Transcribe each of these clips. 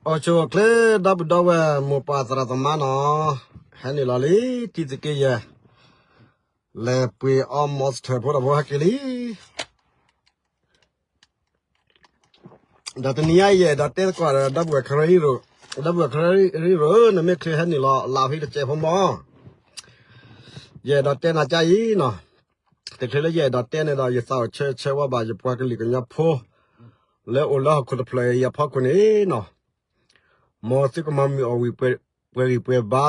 အိၣ်ဆူၣ်အိၣ်ချ့ ဒီပုၢ်ဒီဝဲၢ် မိၢ်ပၢ်သရၣ်သမါနီၤ, ဟဲနုာ်လီၤလံ တံသုးက့ယဲၢ် လဲၤပှ့ၤအီမီစထၢၣ်ဖိတၢ်ဖိဟဲက့ၤလံ. ဒီးတနံၤညါအံၤ ယအဲၣ်ဒိးတဲသကိးဒီး ဒီပုၢ်ဝဲၢ်ခရၢဟံၣ်ရိၣ်, ဒီပုၢ်ဝဲၢ်ခရၢဟံၣ်ရိၣ်ဧၢ, နမ့ၢ်ချုးဟဲနုာ်လီၤ လၢဖဲတစဲးဖိမီၤ, ယအဲၣ်ဒိးတဲနၤကါအံၤနီၤ, တချုးလၢယအဲၣ်ဒိးတဲန့ၣ်ဒီး ယသးအိၣ်ဆၢဂ့ၤဆၢဝါဘၣ် ယပှၤကလုာ်ကညီဖိ လၢအိၣ်လၢဟီၣ်ခိၣ်တဖျၢၣ်အံၤအဖီခိၣ်န့ၣ်နီၤ, မ်သုကမၤမုာ်အီၣ်ဝံၤ ပှဲၤဂံၢ်ပှဲၤဘါ,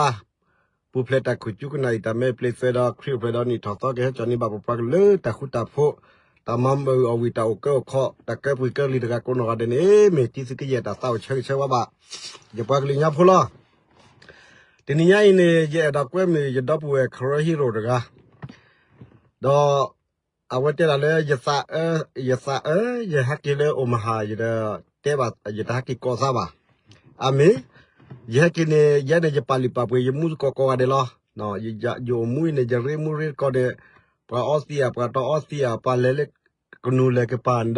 ပူၤဖျဲးတၢ်ခိၣ်ကၠူကနၣ်အံၤ တၢ်မဲာ်ပျ့ၤသွဲဒီး ခရံာ်အိၣ်ဖျဲၣ်ဒီးနံၣ်ထီၣ်သီ ကဟဲကၠီၣ်န့ၢ်ဘၣ်ပပှၤကလုာ်လၢတၢ်ဃူတၢ်ဖိး, တၢ်မၤမုာ်အီၣ်ဝံၤ တၢ်အိၣ်ကၢအိၣ်ခီၣ် တၢ်ကၢပှံၤကၢလံၤတဂၤကိးနီၢ်ဂၤဒဲးန့ၣ် မ့ၢ်တံသုးက့ယဲၢ်တၢ်သးအိၣ်ဆၢဂ့ၤဆၢဝါဘၣ် ယပှၤကလုာ်ကညီဖိလီၤ. တနံၤညါအံၤန့ၣ် ယအဲၣ်ဒိးကွဲမုာ်ယဒီပုၢ်ဝဲၢ်ခရၢဟံၣ်ရိၣ်တဂၤ, ဒီး အဝဲတဲဒၣ်လၢ ယသးအၢ, ယသးအၢ, ယဟဲက့ၤလၢအိၣ်မဟါ ယတဲဘၣ် ယတဟဲက့ၤကိးသးဘၣ်. အမ့ၢ် ယဟဲက့ၤန့ၣ် ယဲန့ၣ် ယပာ်လုၢ်ပာ်ပှ့ၤ ယမူသကိးကိးဂၤဒဲးလီၤ. ယအိၣ်မူအံၤန့ၣ် ယရ့မူရ့သကိးန့ၣ် ပှၤအီသံးဧါ ပှၤတအီသံးဧါ ပှၤလဲၤလၢကနူၤလဲၤကပၤန့ၣ်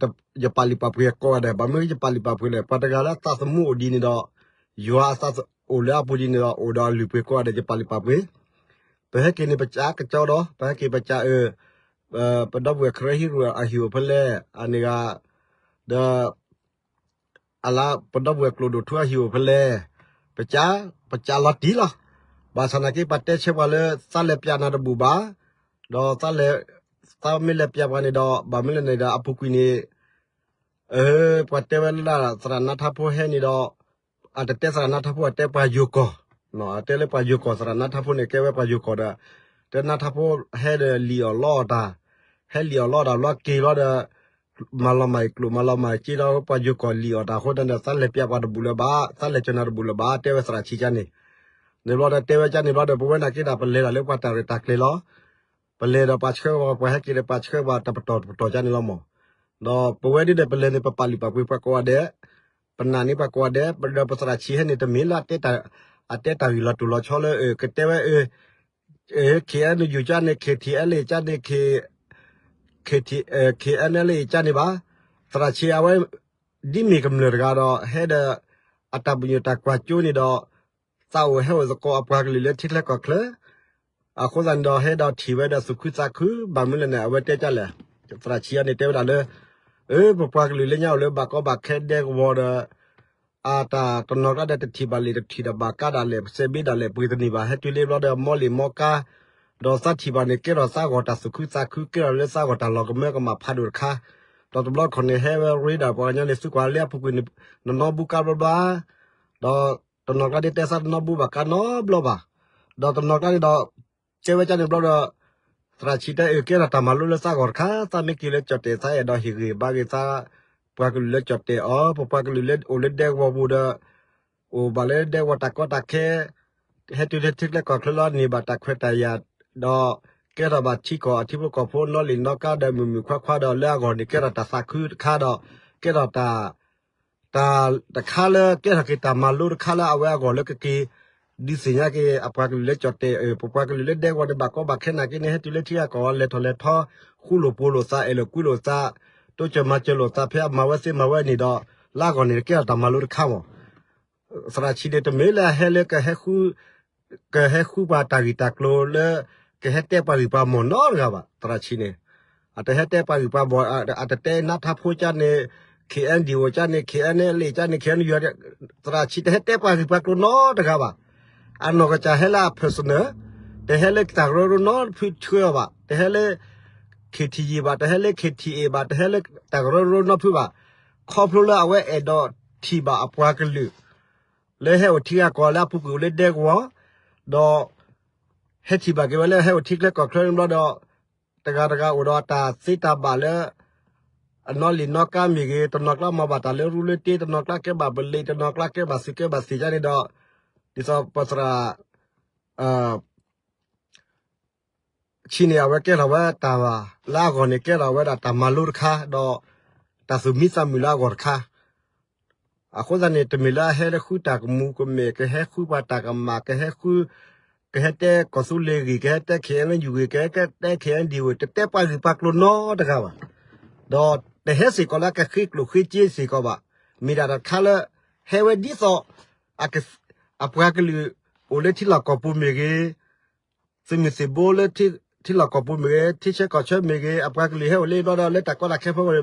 ဒီး ယပာ်လုၢ်ပာ်ပှ့ၤကိးဂၤဒဲး, ဘၣ်မနုၤယပာ်လုၢ်ပာ်ပှ့ၤလဲၣ်, ပှၤတဂၤလၢအသးသမူအိၣ်ဒ်န့ၣ်ဒီး ယွၤအသးအိၣ်လၢအပူၤဒ်န့ၣ်ဒီး အိၣ်ဒီးအလုၢ်ပှ့ၤကိးဂၤဒဲး ယပာ်လုၢ်ပာ်ပှ့ၤ, ပဟဲက့ၤန့ၣ် ပကးကၠီဒီး ပဟဲက့ၤပကးအၢ ပဒီပုၢ်ဝဲၢ်ခရၢဟံၣ်ရိၣ်အဟံၣ်အိၣ်ဖဲလဲၣ်, အန့ၣ်ဂၤ ဒီး အလၢပဒီပုၢ်ဝဲၢ်ကျိၣ်ဒိၣ်ထူအဟံၣ်အိၣ်ဖဲလဲၣ်, ပကး, ပကးလီၤတံၢ်လီၤ. ဘၣ်ဆၣ်နာ်က့ ပှၤတဲဆၢပှၤလၢ သးလဲၤပျးနၤတဘူၣ်ဘၣ်, ဒီး သးမ့ၢ်လဲၤပျးပှၤန့ၣ်ဒီး ဘၣ်မနုၤလဲၣ်န့ၣ်ဒီး အပူၤကွံာ်န့ၣ် ပှၤတဲဝဲလၢ သရၣ်နါထါဖိဟဲန့ၣ်ဒီး အတတဲသရၣ်နါထါဖိ အတဲပှၤယိၤကီၢ်, အတဲလၢပှၤယိၤကီၢ် သရၣ်နါထါဖိန့ၣ် ကဲဝဲပှၤယိၤကီၢ်ဒီး တဲနါထါဖိဟဲဒီးလံၣ်အီၣ်လီအီၣ်တၢ်, ဟဲလံၣ်အီၣ်လီအီၣ်တၢ်လီၤက့ၤလီၤဒီး မၤလီၤမၢ်အံၤကျိၣ် မၤလီၤမၢ်အံၤက့ဒီး ပှၤယိၤကီၢ်လံၣ်အီၣ်တၢ်အဃိသတးန့ၣ် သးလဲၤပျးပှၤတဘူၣ်လၢၤဘၣ်, သးလဲၤကၠီနၤတဘူၣ်လၢၤဘၣ် တဲဝဲသရၣ်ဆံးကါန့ၣ်, န့ၣ်ဘျီဒီးတဲဝဲကါန့ၣ်ဘျီဒီး ပဝဲနာ်က့ဒၣ် ပလဲၤဒၣ်လၢပှၤတၢ်ရဲၣ်တၢ်ကျဲၤလီၤ. ပလဲၤဒီးပှၤဆှၢပှၤ ပှၤဟဲက့ၤဒီးပှၤဆှၢပှၤ တပတီၢ်တပတီၢ်ကါန့ၣ်လီၤမး, ဒီးပဝဲဒ်ဒီး ပလဲၤန့ၣ် ပပာ်လုၢ်ပာ်ပှ့ၤပှၤကိးဂၤဒဲး, ပနာ်န့ၢ်ပှၤကိးဂၤဒဲး, ဒီးပသရၣ်ဆံးဟဲန့ၣ် တမ့ၢ်လၢအတဲတၢ်, အတဲတၢ်ဂ့ၢ်လီၤတူာ်လီၤဆီလၢ ကတဲဝဲ KNU ကါန့ၣ် KTLA ကါန့ၣ် KNLA ကါန့ၣ်ဘၣ်, သရၣ်ဆံးအဝဲ ဒ်မ့ၢ်ကမျၢၢ်တဂၤဒီး ဟဲဒီး အတၢ်ပညိၣ်တၢ်ကွၢ်ကၠိန့ၣ်ဒီး သးအိၣ်ဟဲအိၣ်သကိးအပှၤကလုာ်လၢထံချၢကီၢ်ချၢ, အဃိသတးန့ၣ်ဒီး ဟဲဒီးထံၣ်ဝဲဒီးသူၣ်ခုသးခု ဘၣ်မနုၤလဲၣ်န့ၣ် အဝဲတဲကါလဲၣ်, သရၣ်ဆံးအန့ၣ်တဲဝဲဒၣ်လၢ အၢ ပပှၤကလုာ်လၢညါအိၣ်လၢဘၣ်ကီဘၣ်ခဲဒဲကဝီၤဒီး အတၢ်တနီၤကျါဒီး တထံၣ်ဘၣ်လံာ်တထံၣ်ဒီး ဘၣ်ကါဒၣ်လဲာ် စဲးဘ့ဒၣ်လဲာ် ပှ့ၤတန့ၢ်ဘၣ် ဟဲတုၤလၢဘျီဒီး မီလ့ၣ်မီကါ, ဒီးသးထံၣ်ဘၣ်န့ၣ် ကဲထီၣ်သးဂီၢ်တၢ်သူၣ်ခုသးခု ကဲထီၣ်လၢသးဂီၢ်တၢ်လီၤကမၢကမၣ်ဖးဒိၣ်တခါ, ဒီးတဘျီတခီၣ်န့ၣ် ဟဲဝဲရ့ဒၣ်ပှၤကညီန့ၣ် သုကွၢ်လၢအပူၤကွံာ်န့ၣ် နနီၢ်ဘူကါဘျီဘျီ, ဒီးတနီၤကျါန့ၣ် တဲသးတနီၢ်ဘူဘၣ်ကါနီတဘျီဘၣ်, ဒီးတနီၤကျါန့ၣ်ဒီး တဲဝဲကါန့ၣ်ဘျီဒီး သရၣ်ဆံးတဲအၢ ကဲထီၣ်တၢ်မၤလိလၢသးဂီၢ်တခါ, သးမ့ၢ်က့ၤလၢကၠီၣ်တဲာ် သးအဲၣ်ဒိးဟ့ၣ်ဂံၢ်ဘါက့ၤသး ပှၤကလုာ်လၢကၠီၣ်တဲာ်အီၤ, ပပှၤကလုာ်လၢအိၣ်လၢဒဲကဝီၤပူၤဒီး အိၣ်ဘၣ်လၢဒဲကဝီၤတၢ်ကီတၢ်ခဲ, ဟဲတုၤလၢထံချၢကီၢ်ချၢလီၤ န့ၢ်ဘၣ်တၢ်ခွဲးတၢ်ယာ်, ဒီးကဲထီၣ်ဘၣ်ထံကီၢ်အထံဖိကီၢ်ဖိနီလံာ်နီကါဒီး မုၢ်မုၢ်ခွါခွါဒီး လၢအဂီၢ်န့ၣ် ကဲထီၣ်တၢ်သးခုတခါဒီး ကဲထီၣ်တၢ် တၢ်တခါလၢကဲထီၣ်က့ၤတၢ်မၤလိတခါလၢအဝဲအဂီၢ်လၢကက့ၤ ဒုးသ့ၣ်ညါက့ၤအပှၤကလုာ်လၢကၠီၣ်တဲာ်အၢ ပပှၤကလုာ်လၢဒဲကဝီၤန့ၣ် ဘၣ်ကီဘၣ်ခဲနာ်က့န့ၣ် ဟဲတုၤလၢထံဂၤကီၢ်ဂၤ လဲၤထီၣ်လဲၤထီ ဃူလိာ်ဖိးလိာ်သး အဲၣ်လိာ်ကွံလိာ်သး တိစၢၤမၤစၢၤလိာ်သး ဖဲအမၤဝဲသ့မၤဝဲန့ၣ်ဒီး လၢအဂီၢ်န့ၣ် ကဲထီၣ်တၢ်မၤလိတခါမး သရၣ်ဆံးန့ၣ် တမ့ၢ်လၢအဟဲလၢကဟဲဃု ကဟဲဃုပှၤတၢ်ဂ့ၢ်တၢ်ကျိၤလၢ ကဟဲတဲပှၤဂ့ၢ်ပှၤမီၢ်နီတဂၤဘၣ် သရၣ်ဆံးန့ၣ်. အတဟဲတဲပှၤဂ့ၢ်ပှၤမီၢ် အတတဲနါထါဖိကၢ်န့ၣ် KNDO ကၢ်န့ၣ် KNLA ကၢ်န့ၣ် KNU သရၣ်ဆံးတဟဲတဲပှၤဂ့ၢ်ပှၤကျိၤနီတဂၤဘၣ်. အနီၢ်ကစၢ်ဟဲလၢအ personal တဟဲလၢတၢ်ကရၢကရိနီတဖုဆှၢအီၤဘၣ်. တဟဲလၢ KTG ဘၣ်, တဟဲလၢ KTA ဘၣ်, တဟဲလၢတၢ်ကရၢကရိနီတဖုဘၣ်. ခီဖျိလၢအဝဲအဲၣ်ဒိးထံၣ်ဘၣ်အပှၤကလုာ် လၢဟဲအိၣ်ထံဂၤကီၢ်ဂၤလၢအပူၤကွံာ်အိၣ်လၢဒဲကဝီၤ, ဒီး ဟဲထံၣ်ဘၣ်က့ၤဝဲလၢဟဲအိၣ်ထံချၢကီၢ်ချၢန့ၣ်ဘျီဒီး တဂၤတဂၤအိၣ်ဒီးအတၢ်သ့တၢ်ဘၣ်လၢ အနီလံာ်နီကါမ့ၢ်ဂ့ၤ, တနီၤကျါမၤဘၣ်တၢ်လၢရူလၢတ့, တနီၤကျါကဲဘၣ်ပလံး, တနီၤကျါကဲဘၣ်သုးကဲဘၣ်သံးကၢ်န့ၣ်ဒီး ဒ်သိးပသရၣ် ဆံးန့ၣ် အဝဲကဲထီၣ်ဝဲတၢ်လၢအဂီၢ်န့ၣ် ကဲထီၣ်ဝဲဒၣ်တၢ်မၤလိတခါ, ဒီးတၢ်သူၣ်မံသးမုာ်လၢအဂီၢ်တခါ. အဃိသတးန့ၣ် တမ့ၢ်လၢအဟဲလၢဃုတၢ်ကမူၤကမဲာ်, ကဟဲဃုပှၤတၢ်ကမၣ်, ကဟဲဃု, ကဟဲတဲကီၢ်သူလ့ၤဂ့ၢ်, ကဟဲတဲ KNU ဂ့ၢ်, ကဟဲတဲ KNDO ဂ့ၢ်, တတဲပှၤဂ့ၢ်ပှၤကျိၤနီတဂၤဘၣ်. ဒီး တဟဲစ့ၢ်ကီးလၢအကဃ့ကျိၣ်ဃ့စ့စ့ၢ်ကီးဘၣ်. မ့ၢ်ဒၣ်တၢ်တခါလၢ ဟဲဝဲဒ်သိး အပှၤကလုာ်အိၣ်လၢထံလီၢ်ကီၢ်ပူၤမ့ၢ်ဂ့ၤ, သုးမုၢ်သံၣ်ဘိလၢထံလီၢ်ကီၢ်ပူၤမ့ၢ်ဂ့ၤ, ထံဆၢကီၢ်ဆၢမ့ၢ်ဂ့ၤ, အပှၤကလုာ်ဟဲအိၣ်လၢဘျီဒီး လၢတၢ်ကီတၢ်ခဲဖဲဝဲ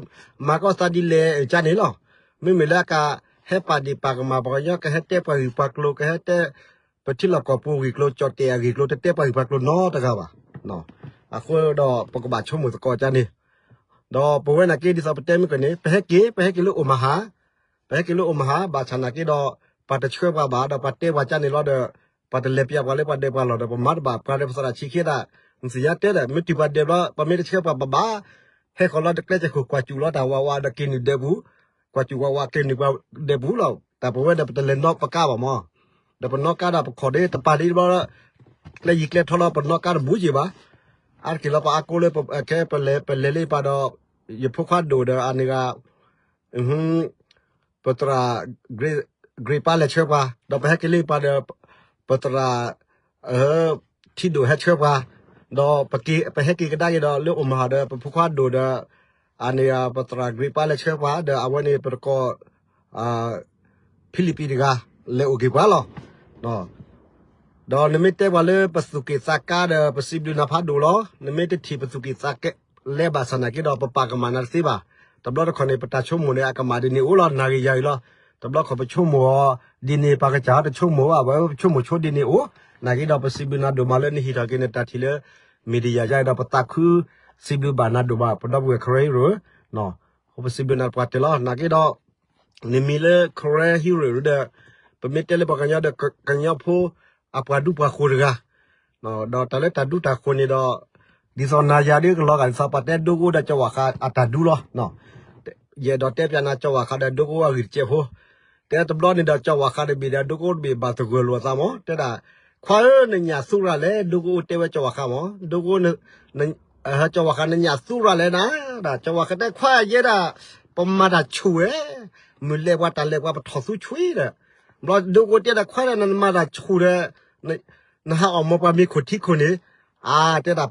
မၤကီၢ်သးဒ်လဲၣ်အကါန့ၣ်လီၤ. မ့မ့ၢ်လၢအကဟဲပာ်ဒ့ၣ်ပာ်ကမၣ် ပှၤကညီကဟဲတဲပှၤဂ့ၢ်ပှၤကျိၤ ကဟဲတဲ ပထံလီၢ်ကီၢ်ပူၤအဂ့ၢ်ကျိၤ ကၠီၣ်တဲၣ်အဂ့ၢ်ကျိၤ တတဲပှၤဂ့ၢ်ပှၤကျိၤနီတဂၤဘၣ်. အဃိဒီးပကဘၣ်ဆိကမိၣ်သကိးကါန့ၣ်, ဒီးပဝဲနာ်က့ဒ်သိးပတဲမ့ၢ်ကန့ၣ် ပဟဲက့ၤ ပဟဲက့ၤလၢအိၣ်မၤဟါ ပဟဲက့ၤလၢအိၣ်မၤဟါ ဘၣ်ဆၣ်နာ်က့ဒီး ပှၤတဆှၢပှၤဘၣ် ဒီးပှၤတဲပှၤကါန့ၣ်လီၤဒီး ပှၤတလဲၤပျးပှၤလၢပှၤဒဲးပှၤလီၢ်ဒီး ပမၤတဘၣ်ပှၤဒီးပသရၣ်ဆံးခံဒၣ် နသ့ၣ်ညါတဲဒီး မ့ၢ်တုၤပှၤဒဲးဘျီ ပမ့ၢ်တဆှၢပှၤဘၣ်ဘၣ် ဟဲဃီၤလီၤတကျဲကခိၣ်ကွၢ်စူၣ်လီၤတၢ်ဝးဝးဒီးက့ၤနုာ်ဒဲးပူၤ, ကွၢ်စူၣ်ဝးဝးက့ၤနုာ်ပှၤဒဲးပူၤလီၤ. တၢ်ပဝဲဒီးပတလဲၤနီၣ်ပကါဘၣ်မး, ဒီးပနီၣ်ကါဒီးပခီၣ်ဒ့တပာ်ဒ့ဘျီ ကျဲယံၤကျဲထီလီၤ ပနီၣ်ကါတဘူးက့ၤဘၣ်. အါတက့ၢ်လီၤပှၤအါကိလၢ ခဲပလဲၤ ပလဲၤလၢပှၤဒီး ယဖိခွါဒိၣ်ဒီးအန့ၣ်ဂၤ ပသရၣ် ဂ့ၤပၢ်လဲၤဆှၢပှၤ ဒီးပဟဲက့ၤလၢပှၤဒီး ပသရၣ် ထံဒိၣ်ဟဲဆှၢပှၤ, ဒီးပဟဲက့ၤကဒါက့ၤဒီးလၢအိၣ်မၤဟါဒီး ပဖိခွါဒိၣ်ဒီး အန့ၣ် ပသရၣ် ဂ့ၤပၢ်လဲၤဆှၢပှၤ ဒီးအဝဲန့ၣ်ပတကိး ဖံလံးပံးတဂၤ လဲၤအိၣ်က့ၤပှၤလီၤ. ဒီးနမ့ၢ်တဲပှၤလၢပသူၣ်က့ၣ်သးကါဒီး ပစံးဘျုးနၤဖးဒိၣ်လီၤ. နမ့ၢ်တထံၣ်ပသူၣ်က့ၣ်သးကါလဲၤဘၣ်ဆၣ်နာ်က့ဒီး ပပာ်ကမၣ်နၤတသ့ဘၣ်. တဘျီတခီၣ်န့ၣ် ပတၢ်ဆိကမိၣ်န့ၣ် အကမၣ်ဒ်န့ၣ်အိၣ်လီၤ နၤဂ့ၤယၤဂ့ၤလီၤ. တဘျီခီၣ်ပဆိကမိၣ်အီၤဒ်န့ၣ် ပှၤကစၢ်တဆိကမိၣ်ဘၣ် ပဆိကမိၣ်ဆိဒ်န့ၣ်အိၣ်. နာ်က့ဒီး ပစံးဘျုးနၤဒိၣ်မးလၢနဟ့ၣ်ထီၣ်က့ၤနတၢ်ထံၣ်လၢ media ယါဒီး ပသးခုစံးဘျုးဘၣ်နၤဒိၣ်မး ပဒီပုၢ်ဝဲၢ် Karen Hero ပစံးဘျုးနၤပှၤတဲလီၤ. နာ်က့ဒီး နမံၤလၢ Karen Hero ဒီး ပမ့ၢ်တဲလၢပှၤကညီဒီး ကညီဖိအပှၤဒူပှၤဃိၤတဂၤ ဒီးတၢ်လၢတၢ်ဒူတၢ်ဃိၤန့ၣ်ဒီး ဒ်သိးနၤယၤဒ်ကလီၤဂာ်ဒ်သိး ပှၤတဲဒိကအိၣ်ဒီးကၠီၤဝၣ်ဃးအတၢ်ဒူလီၤ. ယအဲၣ်ဒိးတဲပျးနၤကၠီၤဝၣ်ဃးဒီးဒိကအိၣ်အဂ့ၢ်တစဲးဖိ, တဲတဘျီန့ၣ်ဒီးကၠီၤဝၣ်ဃးဒီးဘ့ၣ်ဒီးဒိကအိၣ်တဘ့ၣ်ဘၣ်သဂၢၢ်လိာ်အသးမး တဲဒၣ် ခွါဧၢ နညၣ်သူရၤလဲၣ် ဒိကအိၣ်တဲဝဲကၠီၤဝၣ်ဃးမး ဒိကအိၣ် ကၠီၤဝၣ်ဃးနညၣ်သူရၤလဲၣ်နၤ, ဒီးကၠီၤဝၣ်ဃးတဲခွါယဲဒၣ် ပမၤတၢ်ဆူၣ်ဝဲ, မုၢ်လဲၤပှၤတၢ်လဲၤပှၤပထီၣ်သူဆွံဒီး, ဘျီဒိကအိၣ်တဲဒၣ်ခွါဒီးနမၤတၢ်ဆူၣ်ဒီး, နဟးအီၣ်မီၤပှၤမ့ၤခိၣ်ထံခိၣ်န့ၣ်, အါတဲဒၣ်,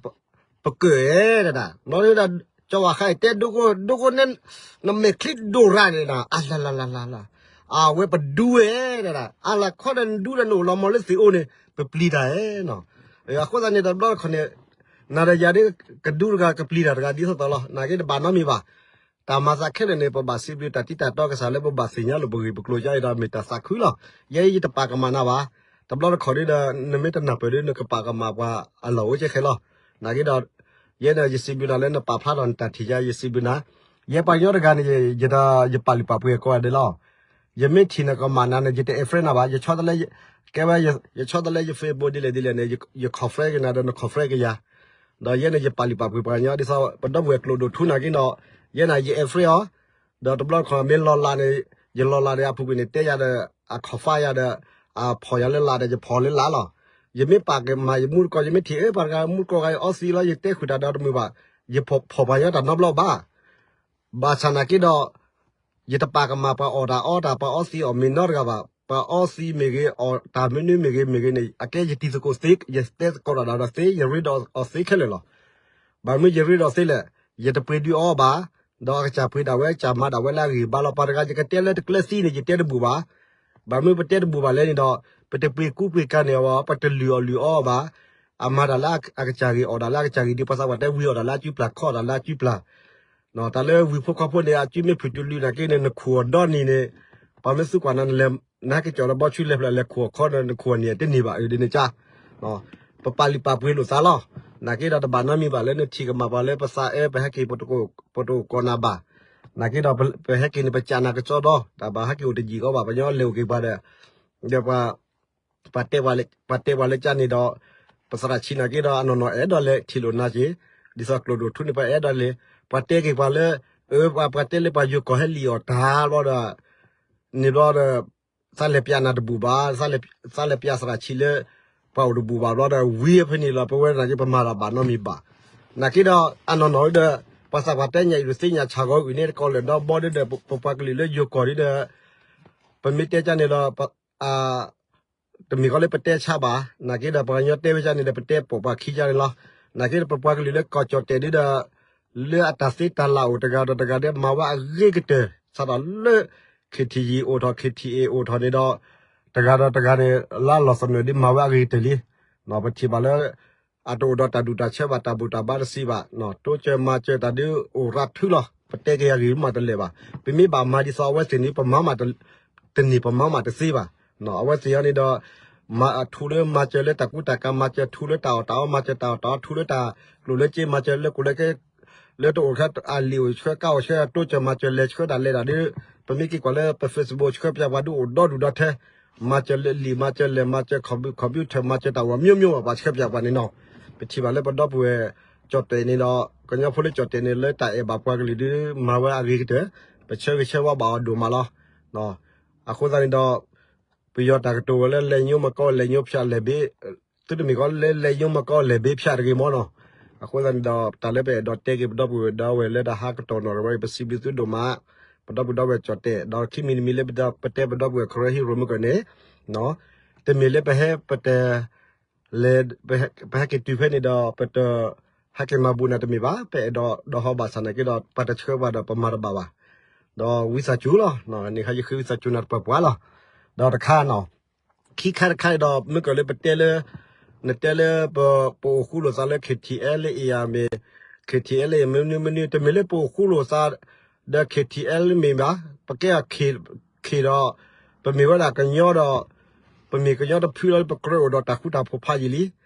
ပကၢၣ်အဲၣ်ဒၣ်, ဘျီဒီး ကၠီၤဝၣ်ဃးအံၤတဲဒိကအိၣ် ဒိကအိၣ်န့ၣ်, နမဲာ်ချံဒိၣ်ရၤန့ၣ်ဒၣ် အလၤလၤလၤလၤလၤ, အဝဲပဒူဝဲဒၣ်, အလၤခီဒီးနဒူဒီးနအိၣ်လီၤမီၤလၢသ့ၣ်အိၣ်န့ၣ် ပပျံၤတၢ်အဲၣ်နီၤ, အဃိသတးန့ၣ်တဘျီတခီၣ်န့ၣ် နၤဒီးယၤဒ်ကဒူတဂၤကပျံၤတၢ်တဂၤဒ်သိးသိးလီၤ. နာ်က့တဘၣ်နီတမံၤဘၣ်. တၢ်မၤသးခဲလၢာ်န့ၣ် ပဘၣ်စံးဘျုးတၢ်တံၤတၢ်တီကစၢ်လၢပဘၣ်သ့ၣ်ညါလိာ်ပဂ့ၢ်ပကျိၤယါအံၤဒီးမ့ၢ်တၢ်သးခုလီၤ. ယဲယတပာ်ကမၣ်နၤဘၣ်. တဘျီတခီၣ်ဒ်ဒီး နမ့ၢ်တနၢ်ပၢၢ်ဒ်နကပာ်ကမၣ်ပှၤအလီၢ်အိၣ်ကဲခဲလီၤ. နာ်က့ဒီး ယဲန့ၣ်ယစံးဘျုးနၤလၢနပာ်ဖျါထီၣ်နတၢ်ထံၣ်ယါ ယစံးဘျုးနၤ. ယဲပှၤကညီတဂၤန့ၣ် ယပာ်လုၢ်ပာ်ပှ့ၤကိးဂၤဒဲးလီၤ. ယမ့ၢ်ထံၣ်နကမၣ်နၤန့ၣ် ယတ add friend နၤဘၣ်. ယဆီတလဲ ကဲဝဲ ယဆီတလဲယ Facebook ဒ်လဲၣ်ဒ်လဲၣ်န့ၣ် ယ comment က့ၤနၤဒီးန comment က့ၤယၤ. ဒီးယဲန့ၣ်ယပာ်လုၢ်ပာ်ပှ့ၤပှၤကညီ ဒ်သိးပဒီပုၢ်ဝဲၢ်ကျိာ်ဒိၣ်ထူနာ်က့ဒီး ယဲန့ၣ်ယ add friend အီၤ. ဒီးတဘျီတခီၣ်မ့ၢ်လီၤလးန့ၣ် ယလီၤလးဒီးအပူၤကွံာ်န့ၣ် တဲယၤဒီး အ comment ယၤဒီး အဖီၣ်ယၤလၢလးဒီး ယဖီၣ်လၢလးလီၤ. ယမ့ၢ်ပာ်ကမၣ်ယမူတကိး ယမ့ၢ်ထံၣ်အၢပှၤတဂၤမူတကိးဂၤအီသံးလီၤ ယတဲဃုာ်တၢ်ဒီးတမုာ်ဘၣ်. ယဖီၣ်ပှၤကညီတၢ်နီတဘျီဘၣ်. ဘၣ်ဆၣ်နာ်က့ဒီး ယတပာ်ကမၣ်ပှၤအီၣ်တၢ်အီတၢ် ပှၤအီသံးအီၣ်မ့ၤနီတဂၤဘၣ်. ပှၤအီသံးမ့ၢ်ဂ့ၤ အီၣ်တၢ်မနုၤမ့ၢ်ဂ့ၤမ့ၢ်ဂ့ၤန့ၣ် အကဲယတံၤသကိးသ့ ယတဲသကိးတၢ်ဒီးသ့ ယရ့ဒီးအီၤသ့ခဲလၢာ်လီၤ. ဘၣ်မနုၤယရ့ဒီးသ့လဲၣ်, ယတပှ့ၤဒုးအီၤဘၣ်, ဒီးအကစၢ်ပှ့ၤဒၣ်ဝဲ ကစၢ်မၤဒၣ်ဝဲလၢအဂ့ၢ်ဘါလီၤ. ပှၤတဂၤယကတဲလၢတကျဲသံန့ၣ် ယတဲတဘူၣ်ဘၣ်. ဘၣ်မနုၤပတဲတဘူၣ်ဘၣ်လဲၣ်န့ၣ်ဒီး ပတပှ့ၤကူပှ့ၤကၤန့ၢ်အီၤဘၣ်, ပတလုၢ်အီၣ်လုၢ်အီအီၤဘၣ်. အမၤတၢ်လၢအကစၢ်ဂ့ၢ် အီၣ်ဒၣ်လၢအကစၢ်ဂ့ၢ် ဒ်ပှၤသးပှၢ်တဲ ဝံအီၣ်ဒၣ်လၢအစုပျၢ် ခီအီၣ်ဒၣ်လၢအစုပျၢ် တၢ်လၢဝံဖိခွါဖိန့ၣ် အစုမ့ၢ်ဖုၣ်တုၤလုၢ်နာ်က့န့ၣ် နခူၣ်အီၤဒီနံၤန့ၣ် ပှၤမ့ၢ်သံကွၢ်နၤ နဟဲက့ၤကၠီၣ်လၢဘီဆူလဲၤဖျၢၣ်လဲၤခူၣ်အီၤခီဒီး နခူၣ်အီၤန့ၣ်တန့ၢ်ဘၣ်အၢဒ်န့ၣ်ကါ. ပပာ်လုၢ်ပာ်ပှ့ၤလိာ်သးလီၤ. နာ်က့ဒီးတဘၣ်နီတမံၤဘၣ်လၢနထံၣ်ကမၣ်ပှၤလၢပသးအၢ ပဟဲက့ၤ ပတအိၣ်ကိးနၤဘၣ်. နာ်က့ဒီးပဟဲက့ၤန့ၣ် ပစံးနၤကစီဒီ တၢ်ဘၣ်ဟဲက့ၤအိၣ်တယံာ်အီၤဘၣ် ပှၤကညီလဲၤအိၣ်က့ၤပှၤဒီး ဒီး ပှၤတဲပှၤလၢကါန့ၣ်ဒီး ပသရၣ်ဆံးနာ်က့ဒီး အနီၢ်နီၢ်အဲၣ်ဒိးလဲၤထံၣ်လိာ်နၤက့ၤ, ဒ်သိးကျိာ်ဒိၣ်ထူန့ၣ် ပှၤအဲၣ်ဒိးလဲၤ ပှၤတဲက့ၤပှၤလၢ အၢ ပှၤတဲလၢပှၤယိၤကီၢ်ဟဲလံၣ်အီၣ်တၢ်ဘျီဒီး န့ၣ်ဘျီဒီး သးလဲၤပျးနၤတဘူၣ်ဘၣ်, သးလဲၤပျးသရၣ်ဆံးလၢ ပှၤအိၣ်တဘူၣ်ဘၣ်ဘျီဒီး ဝံအဖဲန့ၣ်လီၤ ပဝဲနာ်က့ ပမၤတၢ်ဘၣ်နီတမံၤဘၣ်. နာ်က့ဒီး အနီၢ်နီၢ်ဒီး ပှၤသးပှၢ်တဲညၣ်အံၤတသ့ညၣ်ဆၣ်ဂီၤအုၣ်န့ၣ် တကီၢ်လၢာ်ဒီဘီဒီး ပပှၤကလုာ်လၢယိၤကီၢ်ဒီး ပမ့ၢ်တဲကါန့ၣ်ဒီး တမ့ၢ်ဃီလၢပတဲဆါဘၣ်, နာ်က့ဒီးပှၤကညီတဲဝဲကါန့ၣ်ဒီး ပတဲပိာ်ပှၤခံကါန့ၣ်လီၤ. နာ်က့ဒီးပပှၤကလုာ်လၢကီၢ်ကၠီၣ်တဲာ်ဒ်ဒီး လၢအတၢ်သ့တၢ်လၢ်အိၣ်တဂၤဒီးတဂၤဒီး မၤဝဲအဂ့ၤကတၢၢ် စးထီၣ်လၢ KTG အိၣ်ထီၣ် KTA အိၣ်ထီၣ်န့ၣ်ဒီး တဂၤဒီးတဂၤန့ၣ် လၢအလီၢ်သနၢၣ်ဒ်မၤဝဲအဂ့ၤကတၢၢ်လံ. ပထံၣ်ဘၣ်လၢ အတအိၣ်ဒီးတၢ်ဒူၣ်တၢ်ဆၢဘၣ် တၢ်ဘူၣ်တၢ်ဘါတသ့ဘၣ်, တိစၢၤမၤစၢၤတၢ်ဒုးအိၣ်ရးထုလီၤ. ပတဲက့ၤအဂ့ၢ်မးတလဲၤဘၣ်. ပမ့ၢ်ဘၣ်မၤဒ်သိးအဝဲသ့ၣ်န့ၣ် ပမၤမးတန့ၢ် ပမၤမးတသ့ဘၣ်. အဝဲသ့ၣ်အံၤန့ၣ်ဒီး မၤထူလၢမၤစၢၤလၢတၢ်ကူတၢ်ကၤ မၤစၢၤထူလၢတၢ်အီၣ်တၢ်အီ မၤစၢၤတၢ်အီၣ်တၢ်အီ ထူလၢတၢ်ကျိၣ်လၢစ့ မၤစၢၤလၢကျိၣ်လၢစ့ လၢတအိၣ်ခဲအလံာ်အိၣ်ဆှၢကါအိၣ်ဆှၢ တိစၢၤမၤစၢၤလဲၤဆှၢဒၣ်လဲၤဒၣ်ဒီး ပမ့ၢ်က့ၤကွၢ်လၢပ Facebook ဆှၢပၠးပှၤဒုးအိၣ်ဒီဒူၣ်ဒီထၢ မၤစၢၤလၢလံာ် မၤစၢၤလဲၤ မၤစၢၤ computer မၤစၢၤတၢ်ဝီၤ မျိုးမျိုး ဘၣ်ပှၤဆှၢပၠးပှၤန့ၣ်နီၤ. ပထံၣ်ဘၣ်လၢပဒီပုၢ်ဝဲၢ်ကၠီၣ်တဲၣ်န့ၣ်ဒီး ကညီဖိလၢကၠီၣ်တဲၣ်န့ၣ် လၢတၢ်အဲၣ်ဘၣ်ပှၤကလုာ်ဒုး မၤဝဲအဂ့ၤကတၢၢ် ပဆၢဂ့ၤဆၢဝါဘၣ်အီၤဒိၣ်မးလီၤ. အဃိသတးန့ၣ်ဒီး ပယီၤတၢ်ကတိၤဝဲလၢ လက်ညှိုးမကောင်း လက်ညှိုးဖြတ် လက်ဘ့ သုတမ့ၢ်ကီးလၢ လက်ညှိုးမကောင်း လက်ဘ့ဖြတ် တဂ့ၤမ့ၢ်နီၤ. အဃိသတးန့ၣ်ဒီး တၢ်လၢပအဲၣ်ဒိးတဲက့ၤပဒီပုၢ်ဝဲၢ်ဒီဝဲၢ်လၢတၢ်ဟးကတီၢ်နီၣ်ရံၣ်ဝဲအံၤ ပစံးဘျုးသုဒိၣ်မး ပဒီပုၢ်ဒီဝဲၢ်ကၠီၣ်တဲၣ် ဒီးခံမံၤတမံၤလၢပတဲပဒီပုၢ်ဝဲၢ် Karen Hero မုၢ်ကၢၢ်န့ၣ် တမ့ၢ်လၢပဟဲပတဲ လဲၤ ပဟဲက့ၤတုၤဖဲန့ၣ်ဒီး ပတဟဲက့ၤမၤဘူးနၤတမ့ၢ်ဘၣ်. ပအဲၣ်ဒိးဒီးဟီဘၣ်ဆၣ်နာ်က့ဒီး ပှၤတဆှၢပှၤဒီးပမၤတဘၣ်ဘၣ်. ဒီးဝံသးစူၤလီၤ. န့ၣ်ခါယဃ့ဝံသးစူၤနၤတပှဲၤပှဲၤလီၤ. ဒီးတခါနီၤ ခံခါတခါန့ၣ်ဒီး မုၢ်ကၢၢ်လၢပတဲလၢ နတဲလၢ ပအိၣ်ဃူလိာ်သးလၢ KTLA အံၤမ့ၢ် KTLA မနုၤမနုၤ တမ့ၢ်လၢပအိၣ်ဃူလိာ်သး ဒီး KTLA မ့ၢ်ဘၣ်. ပကဲအီၤ K ဒီး ပမ့ၢ်ဝဲဒၣ်ကညီဒီး ပမ့ၢ်ကညီတဖုလီၤလၢပကြၢးအိၣ်ဒီးတၢ်ဃူတၢ်ဖိးဖးယံာ်လ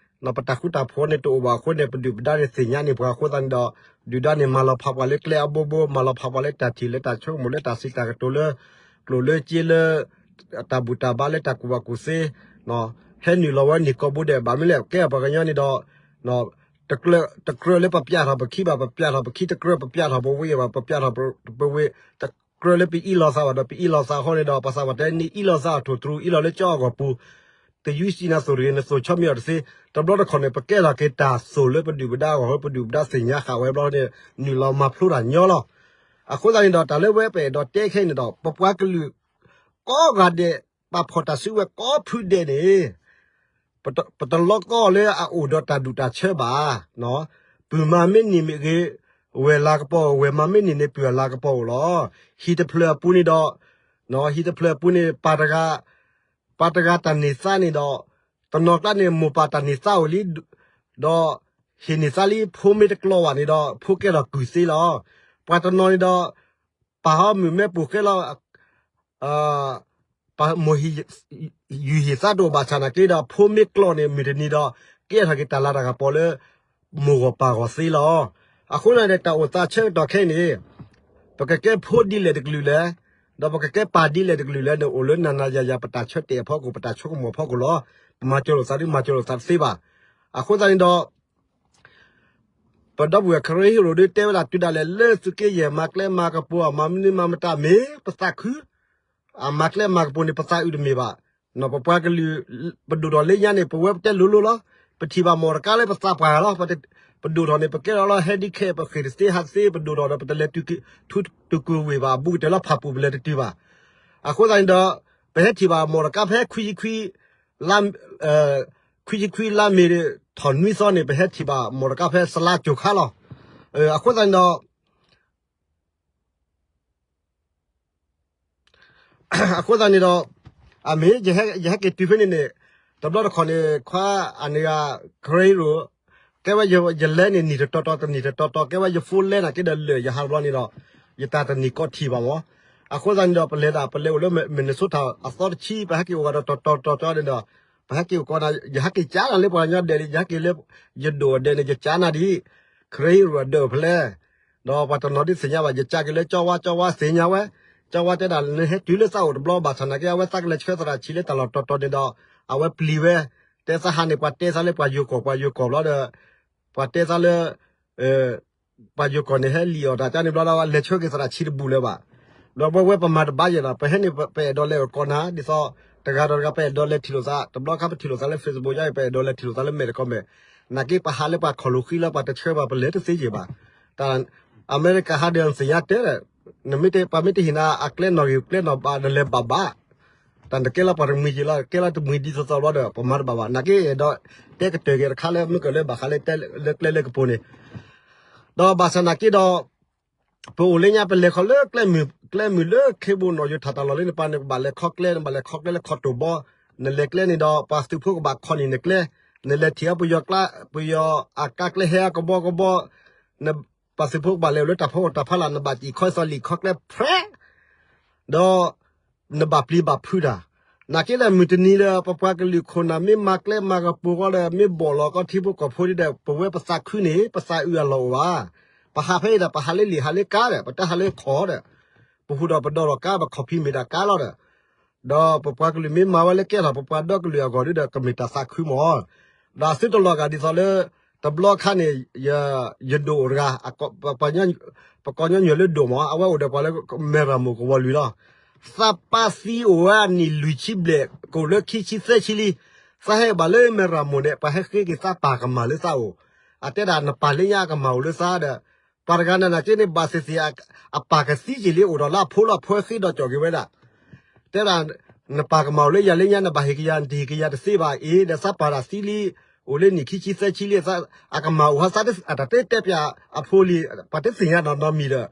ံ. ပတၢ်ဃူတၢ်ဖိးန့ၣ်တအိၣ်ဘၣ်အဃိန့ၣ် ပဒုၣ်ပဒါန့ၣ်သ့ၣ်ညါန့ၢ်ပှၤအဃိသတးန့ၣ်ဒီး ဒုၣ်ဒါန့ၣ်မၤလီၤဖးပှၤလၢကျဲအဘိဘိ မၤလီၤဖးပှၤလၢတၢ်ထံၣ်လၢတၢ်ဆိကမိၣ်လၢတၢ်စံးတၢ်ကတိၤလၢ ကျိၣ်လၢစ့လၢ တၢ်ဘူၣ်တၢ်ဘါလၢတၢ်ကူၣ်ဘၣ်ကူၣ်သ့ ဟဲနုာ်လီၤဝဲန့ၢ်ကိးဘိဒဲး ဘၣ်မနုၤလဲၣ် ကဲပှၤကညီန့ၣ်ဒီး တကြၢးလၢပပျးထီၣ်ပခံဘၣ် ပပျးထီၣ်ပခံ တကြၢးပပျးထီၣ်ပဝ့ၢ်ဘၣ် ပပျးထီၣ်ပဝ့ၢ် တကြၢးလၢပအ့ၣ်လိာ်သးဘၣ်ဒီး ပအ့ၣ်လိာ်သးအဃိန့ၣ်ဒီး ပှၤသးပှၢ်တဲန့ၣ် အ့ၣ်လိာ်သးအထိၣ်တရူး အ့ၣ်လိာ်လၢကၠီအဂီၢ်ပူၤ တယုၢ်စံးနၤသိၣ်တဂ့ၤ နသိၣ်ဆီမ့ၢ်အီၤတသ့ တဘျီတခီၣ်န့ၣ် ပကဲထီၣ်က့ၤတၢ်သိၣ်လၢပဒုၣ်ပဒါအဂီၢ် ပဒုၣ်ပဒါသ့ၣ်ညါဃာ်ဝဲဘျီန့ၣ် နုာ်လီၤမၤဖျိတၢ်ညီလီၤ. အဃိသတးန့ၣ်ဒီး တၢ်လၢဝဲပအဲၣ်ဒိးတဲခဲအံၤန့ၣ်ဒီး ပပှၤကလုာ် ကိးဂၤဒဲး ပာ်ဖှိၣ်တၢ်စုကဝဲၤကိးဖုဒဲးန့ၣ် ပတလီကီလၢအအိၣ်ဒီးတၢ်ဒူၣ်တၢ်ဆၢဘၣ်. ပုၢ်မၤမ့ၢ်န့ၢ်မ့ၢ်ဂ့ၤ, ဝဲၢ်လၤကပီၤ ဝဲၢ်မၤမ့ၢ်န့ၢ်န့ၣ် ပုၢ်အလၤကပီၤအိၣ်လီၤ. ဟံၣ်တဖျၢၣ်အပူၤန့ၣ်ဒီး, ဟံၣ်တဖျၢၣ်အပူၤန့ၣ် ပၢ်တဂၤ, ပၢ်တဂၤတၢ်န့ၢ်သါန့ၣ်ဒီး, တနီၤကျါန့ၣ် မိၢ်ပၢ်တၢ်န့ၢ်သါအိၣ်လံ, ဒီးဟ့ၣ်န့ၢ်သါလံ ဖိမ့ၢ်တကျီဘၣ်န့ၣ်ဒီး ဖိကဲထီၣ်ကုၢ်သ့လီၤ. ပှၤတနီၤန့ၣ်ဒီး ပၢ်ဟီမုၢ်မဲပူၤဃဲလီၤ မိၢ်ဟံၣ် ယူၢ်ဟံၣ်သါတအိၣ်ဘၣ်ဆၣ်နာ်က့ဒီး ဖိမ့ၢ်ကျီန့ၣ် မုၢ်တနံၤဒီး ကဲထီၣ်က့ၤတၢ်လၤတၢ်ကပီၤလၢ မိၢ်ဂီၢ်ပၢ်ဂီၢ်သ့လီၤ. အဃိန့ၣ် တၢ်အိၣ်သးဆၢကတီၢ်ခဲအံၤန့ၣ် ပကကဲဖိဒ်လဲၣ်တကလုာ်လဲၣ်, ဒီးပကကဲပၢ်ဒ်လဲၣ်တကလုာ်လဲၣ်န့ၣ် အိၣ်လၢနၤနၤယၤယၤ ပတၢ်ဆၢတဲာ်အဖီခိၣ် ပတၢ်ဆိကမိၣ်အဖီခိၣ်လီၤ. ပမၤစၢၤလိာ်သးဒ်မၤစၢၤလိာ်သးတသ့ဘၣ်. အဃိသတးန့ၣ်ဒီး ပဒီပုၢ်ဝဲၢ် Karen Hero ဒုးတဲဝဲဒၣ်တုၤဒၣ်လဲာ်လၢသုးက့ယဲၢ်မၤကျဲမၤကပူၤ မၤမနုၤမၤမတၤမ့ၢ်ပသးခု, အမၤကျဲမၤကပူၤန့ၣ် ပသးအုးတမ့ၢ်ဘၣ်. ပပှၤကလုာ် ပဒိၣ်ထီၣ်လၢညါန့ၣ် ပဝဲပတဲလိၤလိၤလီၤ. ပထံၣ်ဘၣ်မီၢ်တကါလၢပသးပှၢ်လီၤ. ပဒိၣ်ထီၣ်န့ၣ် ပကဲထီၣ်လီၤ handicap ပဃ့ၢ်တသ့ဟးတသ့ ပဒိၣ်ထီၣ်ဒီး ပတလဲၤထူတကုၢ်ဝ့ၢ်ဘၣ် ဘူးကတၢၢ်လၢဖၣ်ပူၣ်ပလဲၤတတုၤဘၣ်. အဃိသတးန့ၣ်ဒီး ပဟဲထံၣ်ဘၣ်မီၢ်တကါဖဲခွံဆံခွံ လါ ခွံဆံခွံလါမ့ၤထီၣ်နွံသီန့ၣ် ပဟဲထံၣ်ဘၣ်မီၢ်တကါဖဲစလါကၠိၤခါလီၤ. အဃိသတးန့ၣ်ဒီး အဃိသတးန့ၣ်ဒီး အမ့ၢ် ယဟဲက့ၤတုၤဖဲန့ၣ်န့ၣ် တဘျီတခီၣ်န့ၣ် ခွါအန့ၣ်ဂၤ Karen Hero ကဲဝဲယလဲန့ၣ် နံၣ်တတီၤတီၤ တနံၣ်တတီၤတီၤ ကဲဝဲယဖိလဲနာ်က့ဒီးလၢာ်ယဟးတဘျီန့ၣ်ဒီး ယတၢ်တနံၣ်ကီထံၣ်ဘၣ်မီၢ်. အဃိသတးန့ၣ်ဒီး ပလဲၤဒၣ် ပလဲၤအိၣ်လၢ Minnesota အသီတဆံ ပဟဲက့ၤအိၣ်ဂၤဒီးတီၤတီၤတီၤတီၤန့ၣ်ဒီး ပဟဲက့ၤအိၣ်ကီးနၤ ယဟဲက့ၤကးနၤလၢပှၤကညီဒဲးလံ ယဟဲက့ၤလၢ ယဒိၣ်အဒဲးန့ၣ် ယကးနၤဒ် Karen Hero အဒၢးအိၣ်ဖဲလဲၣ် ဒီးပှၤတနီၤဒ်သ့ၣ်ညါဘၣ် ယကးက့ၤလၢကၠီဝါ ကၠီဝါသ့ၣ်ညါဝဲ ကၠီဝါတဲဒၣ် နဟဲတုၤလၢသးအိၣ်တဘျီဘၣ်ဆၣ်နာ်က့ အဝဲသးကလဲၤဆှၢသရၣ်ဆံးလၢတၢ်လီၢ်တီၤတီၤန့ၣ်ဒီး အဝဲပျံၤဝဲ တဲသးဟးန့ၣ် ပှၤတဲသးလၢပှၤယိၤကီၢ် ပှၤယိၤကီၢ်ဘျီဒီး ပှၤတဲသးလၢ ပှၤယိၤကီၢ်န့ၣ် ဟဲလံၣ်အီၣ်တၢ်ကန့ၣ်ဘျီဒီး လဲၤဆှၢက့ၤသရၣ်ဆံးတဘူၣ်လၢၤဘၣ်. ဒီးပဝဲပမၤတဘၣ်ယဲၢ်ဒီး ပဟဲန့ၣ် ပအဲၣ်ဒိးလဲၤအိၣ်ကီးနၤ ဒ်သိး တဂၤဒီးတဂၤ ပအဲၣ်ဒိးလဲၤထံၣ်လိာ်သး တဘျီခါပထံၣ်လိာ်သးလၢ Facebook ယါအံၤ ပအဲၣ်ဒိးလဲၤထံၣ်လိာ်သးလၢမဲာ်တခီမဲာ် နာ်က့ပဟးလၢပှၤခီၣ်လိာ်ဃံလၢပှၤတဆှၢဘၣ် ပလဲၤတသ့ယဲၢ်ဘၣ်. တၢ်အမဲရကၤဟးဒီးသ့ၣ်ညါတဲ နမ့ၢ်တ ပှၤမ့ၢ်တဟ့ၣ်နၤ အကျဲနီၣ်ဂံၢ်ကျဲနီၣ်ဘး နလဲၤဘၣ်ဘၣ်. တၢ်နကဲလီၤပှၤတမှံၤက့ၤလီၤ ကဲလီၤတမှံၤဒ်သိးသိးဘျီဒီး ပမၤတဘၣ်ဘၣ် နာ်က့အဲၣ်ဒိး တဲကတၢၢ်က့ၤတခါလၢမုၢ်ကၢၢ်လၢဘၣ်ဃးလၢတဲလၢကျဲလၢကပူၤန့ၣ် ဒီးဘၣ်ဆၣ်နာ်က့ဒီး ပအိၣ်လၢညါ ပလဲၤခီလၢကျဲမုၢ် ကျဲမုၢ်လၢခ့ဘိနီၣ် ယိၤထၣ်တၢ်လီၢ်လၢနပၤန့ၣ် ကဘၣ်လဲၤခီကျဲ နဘၣ်လဲၤခီကျဲလၢခီၣ်တိၢ်ဘီ, နလဲၤကျဲန့ၣ်ဒီး ပှၤသုးဖိကဘၣ်ခီန့ၢ်နကျဲ, နလဲၤထံၣ်အီၤ ပယီၤကျါ ပယီၤအကါကျဲဟဲအကဘီကဘီ, ပှၤသုးဖိကဘၣ်လဲၤအိၣ်လၢတၢ်ဖီခိၣ်တၢ်ဖီလာ် နဘၣ်စံၣ်ခီသီၣ်လံာ်ခီကျဲဖြဲး ဒီး နဘၣ်ပျံၤဘၣ်ဖုးတၢ်, နာ်က့ဒီးမုၢ်တနံၤဒီး ပပှၤကလုာ်ခိၣ်နၢ်မ့ၢ်မၤကျဲမၤကပူၤဃီဒီး မ့ၢ်ဘီၣ်လီၤကီထံဖိကီၢ်ဖိဒီး ပဝဲပသးခုန့ၣ် ပသးအုးအလီၢ်အိၣ်ဘၣ်, ပဟးဖဲအံၤဒီး ပဟးလၢလံာ်ဟးလၢကါဒီး ပတဟးလၢခီၣ်ဒီး ပဟူးဒီးပဒီးလီၤကါ ပခီၣ်ဖံးမ့ၢ်ဒၣ်ကါလီၤဒီး ဒီးပပှၤကလုာ်မ့ၢ်မၤဝဲလၢကဲထီၣ် ပပှၤဒီကလုာ်အဂီၢ်ဒီး ကမ့ၢ်တၢ်သးခုမး, ဒီးအသုတလီၤဂာ်ဒ်သိးလၢ တဘျီခါန့ၣ် ယဒိၣ်အိၣ်တဂၤ ပကိးညီနုၢ်လၢဒိၣ်မး အဝဲအိၣ်ဒီးပှၤလၢမဲၢ်ရမိၢ်ကဝီၤလွံၢ်လီၤ, သးပၢ်သံအိၣ်ဝဲအနံၣ်လွံၢ်ဆံဘျဲၣ် ကအိၣ်လၢခံဆံသၢဆံလံ, သးဟဲဘၣ်လၢမဲၢ်ရမိၢ်န့ၣ် ပှၤဟဲဃ့က့ၤသးပၢ်ကမၢ်လၢသးအိၣ်, အတဲဒၣ်နပၢ်လၢညါအကမၢ်အိၣ်လၢသးဒီး ပှၤတဂၤန့ၣ်နာ်က့န့ၣ် ဘၣ်သ့ၣ်သ့ၣ် အပၢ်ကသံက့ၤလံ အိၣ်ဒီးလၢအဖိလီၤ ဖိဃ့ဒီးကၠီၣ်က့ၤဝဲဒၣ် တဲဒၣ် နပၢ်ကမၢ်အိၣ်လၢယၤလၢညါ နဘၣ်ဟ့ၣ်က့ၤယၤ နတဟ့ၣ်က့ၤယၤတသ့ဘၣ်အံၤ ဒီးသးပၢ်တၢ်သံလံ, အိၣ်လၢနံၣ်ခံဆံသၢဆံလံ, အကမၢ်အိၣ်ဟီသး အတၢ်တတဲပၠးအဖိလံ, ပှၤတသ့ၣ်ညါနီၢ်နီတမံၤ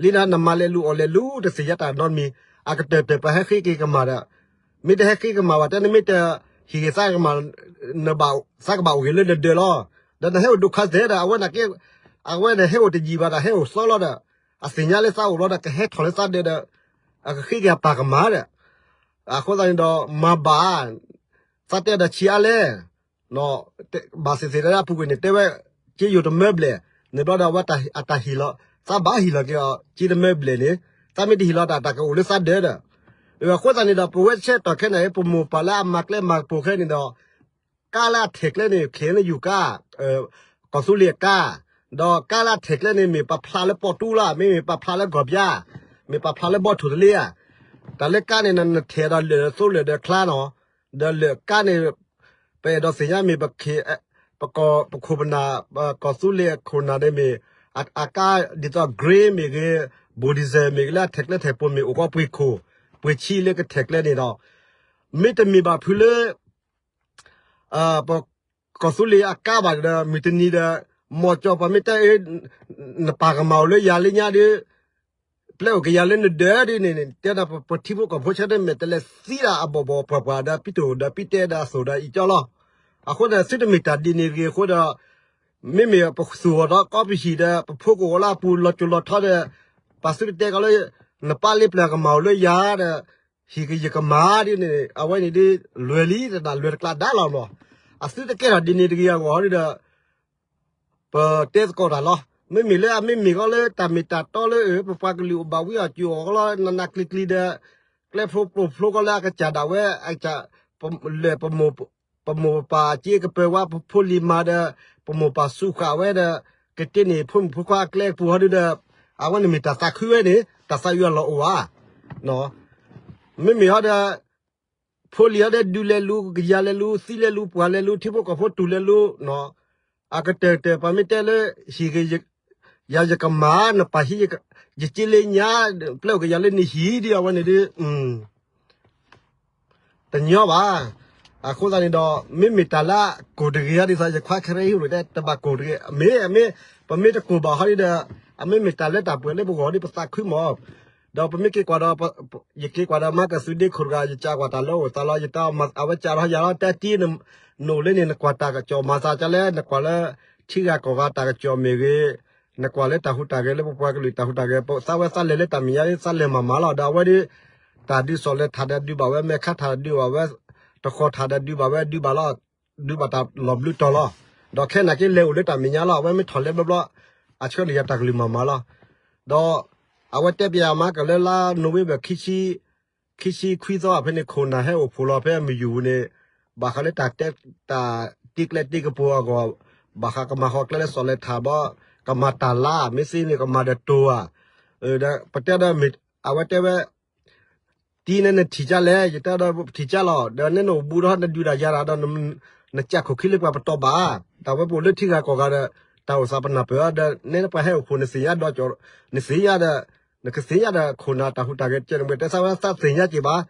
ဒီး, လံနၤ နမၤလဲၤလူၤအီၣ်လဲၤလူၤ တသ့ၣ်ညါတၢ်နီတမံၤ, အကတၢၢ်တၢၢ်ပှၤဟဲဃ့က့ၤကမၢ်ဒီး, မ့ၢ်တဟဲဃ့ကမၢ်ဘၣ်တဲ နမ့ၢ်တဟ့ၣ်က့ၤသးကမၢ်, နဘၣ် သးကဘၣ်အိၣ်ဂ့ၤလၢနဒၢးလီၤ, ဒီးနဟဲအိၣ်ဒိၣ်ခါသဲဒီး အဝဲနာ်က့ အဝဲန့ၣ်ဟဲအိၣ်တယံာ်ဘၣ်ဒီး ဟဲအိၣ်သီလီၤဒီး, အသ့ၣ်ညါလၢသးအိၣ်လီၤဒီး ကဟဲထီၣ်လၢသးဒၢးဒီး, အကဃ့က့ၤအပၢ်ကမၢ်ဒီး, အဃိသတးန့ၣ်ဒီး မၤဘၣ်, သးတဲဒီးဆံးအါလဲၣ်, ဘၣ်သ့ၣ်သ့ၣ်ဒီးအပူၤကွံာ်န့ၣ် တဲဝဲ, က့ယိၤတမၢဘျဲၣ်, န့ၣ်ဘျီဒီးအဝဲအတၢ်ဟ့ၣ်လီၤ, သးဘၣ်ဟ့ၣ်လီၤက့ၤအီၤ က့တမၢဘျဲၣ်န့ၣ်, သးမ့ၢ်တဟ့ၣ်လီၤတၢ် တၢ်ကအိၣ်လၢသးဒၢးဒီး, အဃိသတးန့ၣ်ဒီး ပဝဲဆဲးတီၢ်ခဲန့ၣ် ပမိၢ်ပၢ်လၢအမၤကျဲမၤကပူၤခဲန့ၣ်ဒီး ကါလၢအထဲးကျဲန့ၣ် ခဲလၢာ်ယူၤကါ, ကီၢ်သူလ့ၤအကါ, ဒီးကါလၢအထဲးကျဲန့ၣ် မ့ၢ်ပာ်ဖျါလၢပီၣ်တူလီၤ, မ့မ့ၢ်ပာ်ဖျါလၢဂီၤဘျါ, မ့ၢ်ပာ်ဖျါလၢဘီထိၣ်တလ့ဧါ, တၢ်လၢကါန့ၣ် နထဲးဒီးလၢာ်သိလၢာ်ဒီးချါနီၤ, ဒီးလၢာ်ကါန့ၣ် ပအဲၣ်ဒိးသ့ၣ်ညါမ့ၢ် ပခိၣ်ပနၢ်, ကီၢ်သူလ့ၤအခိၣ်နၢ်န့ၣ်မ့ၢ် အကါဒ်သိး green မ့ၢ်ဂ့ၤ, ဘိၣ်ဒံၣ်စဲၣ် မ့ၢ်ဂ့ၤ လၢအထဲးကျဲထဲးပူၤမ့ၢ်အိၣ်ကီးပှ့ၤခိၣ်, ပှ့ၤဆံးလၢကထဲးကျဲန့ၣ်ဒီး, မ့တမ့ၢ်ဘၣ်ဖုလၢ ပကီၢ်သူလ့ၤအကါဘၣ်ဒီး မုၢ်တနံၤဒီး မီၢ်ကၠီၣ်ပှၤမ့ၢ်တဲအၢ နပၢ်ကမၢ်အိၣ်လၢယၤလၢညါဒီး ပျဲအိၣ်က့ၤယၤလၢနဒၢးဒ်န့ၣ်န့ၣ် တဲဒၣ်ပထံဖိကီၢ်ဖိဆၢန့ၣ် မ့ၢ်တလဲၤသံဒၣ်အဘီၣ်ဘီၣ်ပှၢ်ပှၢ်ဒီး ပံတိၣ်ဒီးပံတဲဒီးအသိၣ်ဒီးအံၤကၠီလီၤ. အဃိန့ၣ် သုတမ့ၢ်တၢ်ဒ်န့ၣ်တဂ့ၤအဃိဒီး မ့မ့ၢ်ပသူၣ်ဂီၢ်ဒီးကီပဟံၣ်ဒီး ပဖိကအိၣ်လၢအပူၤလီၤစိၤလီၤထီဒီး ပှၤသုတတဲကီးလၢ နပၢ်လ့ပျၢၤကမၢ်အိၣ်လၢယၤဒီး ဟံၣ်ကယကမၤဒ်န့ၣ် အဝဲန့ၣ်ဒ်လွဲၢ်လံ တဒၣ်လွဲၢ်တကျါဒါလီၤမး. အသုတကဲထီၣ်ဒ်န့ၣ်တဂ့ၤအဂီၢ်ဒီး ပတဲသကိးတၢ်လီၤ. မ့မ့ၢ်လၢအမ့မ့ၢ်ကီးလၢတၢ်မ့ၢ်တၢ်တီလၢ ပပှၤကလုာ်အိၣ်ဘၣ်ဝံအီၣ်စူၣ်အီၣ်ကီးလီၤ နးနးကျံၤကျံၤဒီး ကျဲဖျိပျိဖျိကီးလၢအကစၢ်ဒၣ်ဝဲ အကစၢ် လၢာ် ပမိၢ်ပပၢ်အစ့ကပၢၤဝါ ပဖိလံၤမၤဒီး ပမိၢ်ပၢ်စူးဃာ်ဝဲဒီး ကတ့န့ၢ်ဖိမုၣ်ဖိခွါအကျဲကပူၤဟီဒုဒီး အဝဲန့ၣ်မ့ၢ်တၢ်သးခုဝဲန့ၣ် တၢ်သးအုးအလီၢ်အိၣ်ဧါ. မ့မ့ၢ်ဟီဒီး ဖိလံၤဟီဒီးဒုးလဲၤလူၤ ကယၤလဲၤလူၤ သံလဲၤလူၤ ပှၢ်လဲၤလူၤ ထံဖိကီၢ်ဖိတူၢ်လဲၤလူၤ အကတၢၢ်တၢၢ် ပှၤမ့ၢ်တဲလၢ ဟံၣ်ကယၤယကမၤ နပၢ်ဟံး ယစ့လၢညါ ပျဲအိၣ်ကယၤလၢနဟံၣ်ဒ်အဝဲန့ၣ်ဒ် တညီဘၣ်. အဃိသတးန့ၣ်ဒီး မ့မ့ၢ်တၢ်လၢကိၢ်တဂ့ၤဟီဒ်သိး ယခွါခဲရ့ဟံၣ်ရိၣ်တဲ တဘၣ်ကိၢ်တဂ့ၤ မ့ၢ် မ့ၢ် ပမ့ၢ်တကိၢ်ဘၣ်ဟီဒ်ဒီး အမ့မ့ၢ်တၢ်လၢတၢ်ပှဲၤလၢပဂီၢ်ဒ်ပသးခုမး. ဒီးပမ့ၢ်က့ၤကွၢ်ဒီး ယက့ၤကွၢ်ဒီးမၤကသုဒ့ခိၣ်တဂၤ ယကးကွၢ်တၢ်လၢအိၣ်သးလီၤ ယတၢ်အီၣ်မၤ အဝဲကးထီၣ်ယၤလီၤ တၢ်တံၢ် နအိၣ်လၢန့ၣ် နကွၢ်တၢ်ကစီၣ်မၤသးကလဲၣ် နကွၢ်လၢ ထံဂၤကီၢ်ဂၤတၢ်ကစီၣ်မ့ၢ်ဂ့ၤ နကွၢ်လၢတၢ်ဟူးတၢ်ဂဲၤလၢပပှၤကလုာ်တၢ်ဟူးတၢ်ဂဲၤ သးဝဲသးလဲၤလၢတၢ်မဲာ်ညါ သးလဲၤမၤမၤလီၤ ဒီးအဝဲဒ် တၢ်ဒုးစီၣ်လဲၤထးဒီးဒုးဘၣ်ဝဲ မဲာ်ခါထးဒီးဒုးဘၣ်ဝဲ တဃီၤထးဒီးဒုးဘၣ်ဝဲ ဒုးဘၣ်လီၤ ဒုးဘၣ်တၢ်လီၤဘျုးတီၤလီၤ. ဒီးခဲနာ်က့လဲၤအိၣ်လၢတၢ်မဲာ်ညါလီၤ အဝဲမ့ၢ်ထီၣ်လဲၤဘျီဘျီ အဆှၢန့ၢ်ယၤတၢ်ကလုၢ်မၤမၤလီၤ. ဒီး အဝဲတဲပယၤမၤကလၢလါနိၣ်ဝ့ဘၢၣ် ခံဆံခွံသီဖဲန့ၣ် ခိၣ်နၢ်ဟဲအိၣ်ဖှိၣ်လီၤဖဲအမုၢ်ယူၢ်ပူၤန့ၣ် ဘၣ်ဃးလၢတၢ်တဲ တၢ်တ့ကျဲတ့ကပူၤအဂီၢ် ဘၣ်ဃးကမၤဃီၤကျဲလၢစီၣ်လဲၤထးဘျီ ကမၤတၢ်လါ မ့ၢ်သ့န့ၣ် ကမၤဒီးတိၤဧါ. ဒီးပတဲဒီး အဝဲတဲဝဲ တံၤန့ၣ်နထံၣ်ကလဲၣ် ယတဲဒီးထံၣ်ကလီၤ ဒီးနဲနအိၣ်ဘူးဒီးနဒုးတၢ်ယၤတၢ်ဒီး နကးခိၣ်ခံလၢပှၤပတီၢ်ဘၣ် တၢ်ဝဲပအိၣ်လၢထံဂၤကီၢ်ဂၤဒီး တၢ်အိၣ်သးပနၢ်ပၢၢ်ဒီး နဲပှၤဟဲအိၣ်ဖှိၣ်နသ့ၣ်ညါဒီး နသ့ၣ်ညါဒီး နကသ့ၣ်ညါဒီးခိၣ်နၢ်တၢ်ဟူးတၢ်ဂဲၤကဲန့ၣ် တဲသးဝဲသးသ့ၣ်ညါက့ၤဘၣ်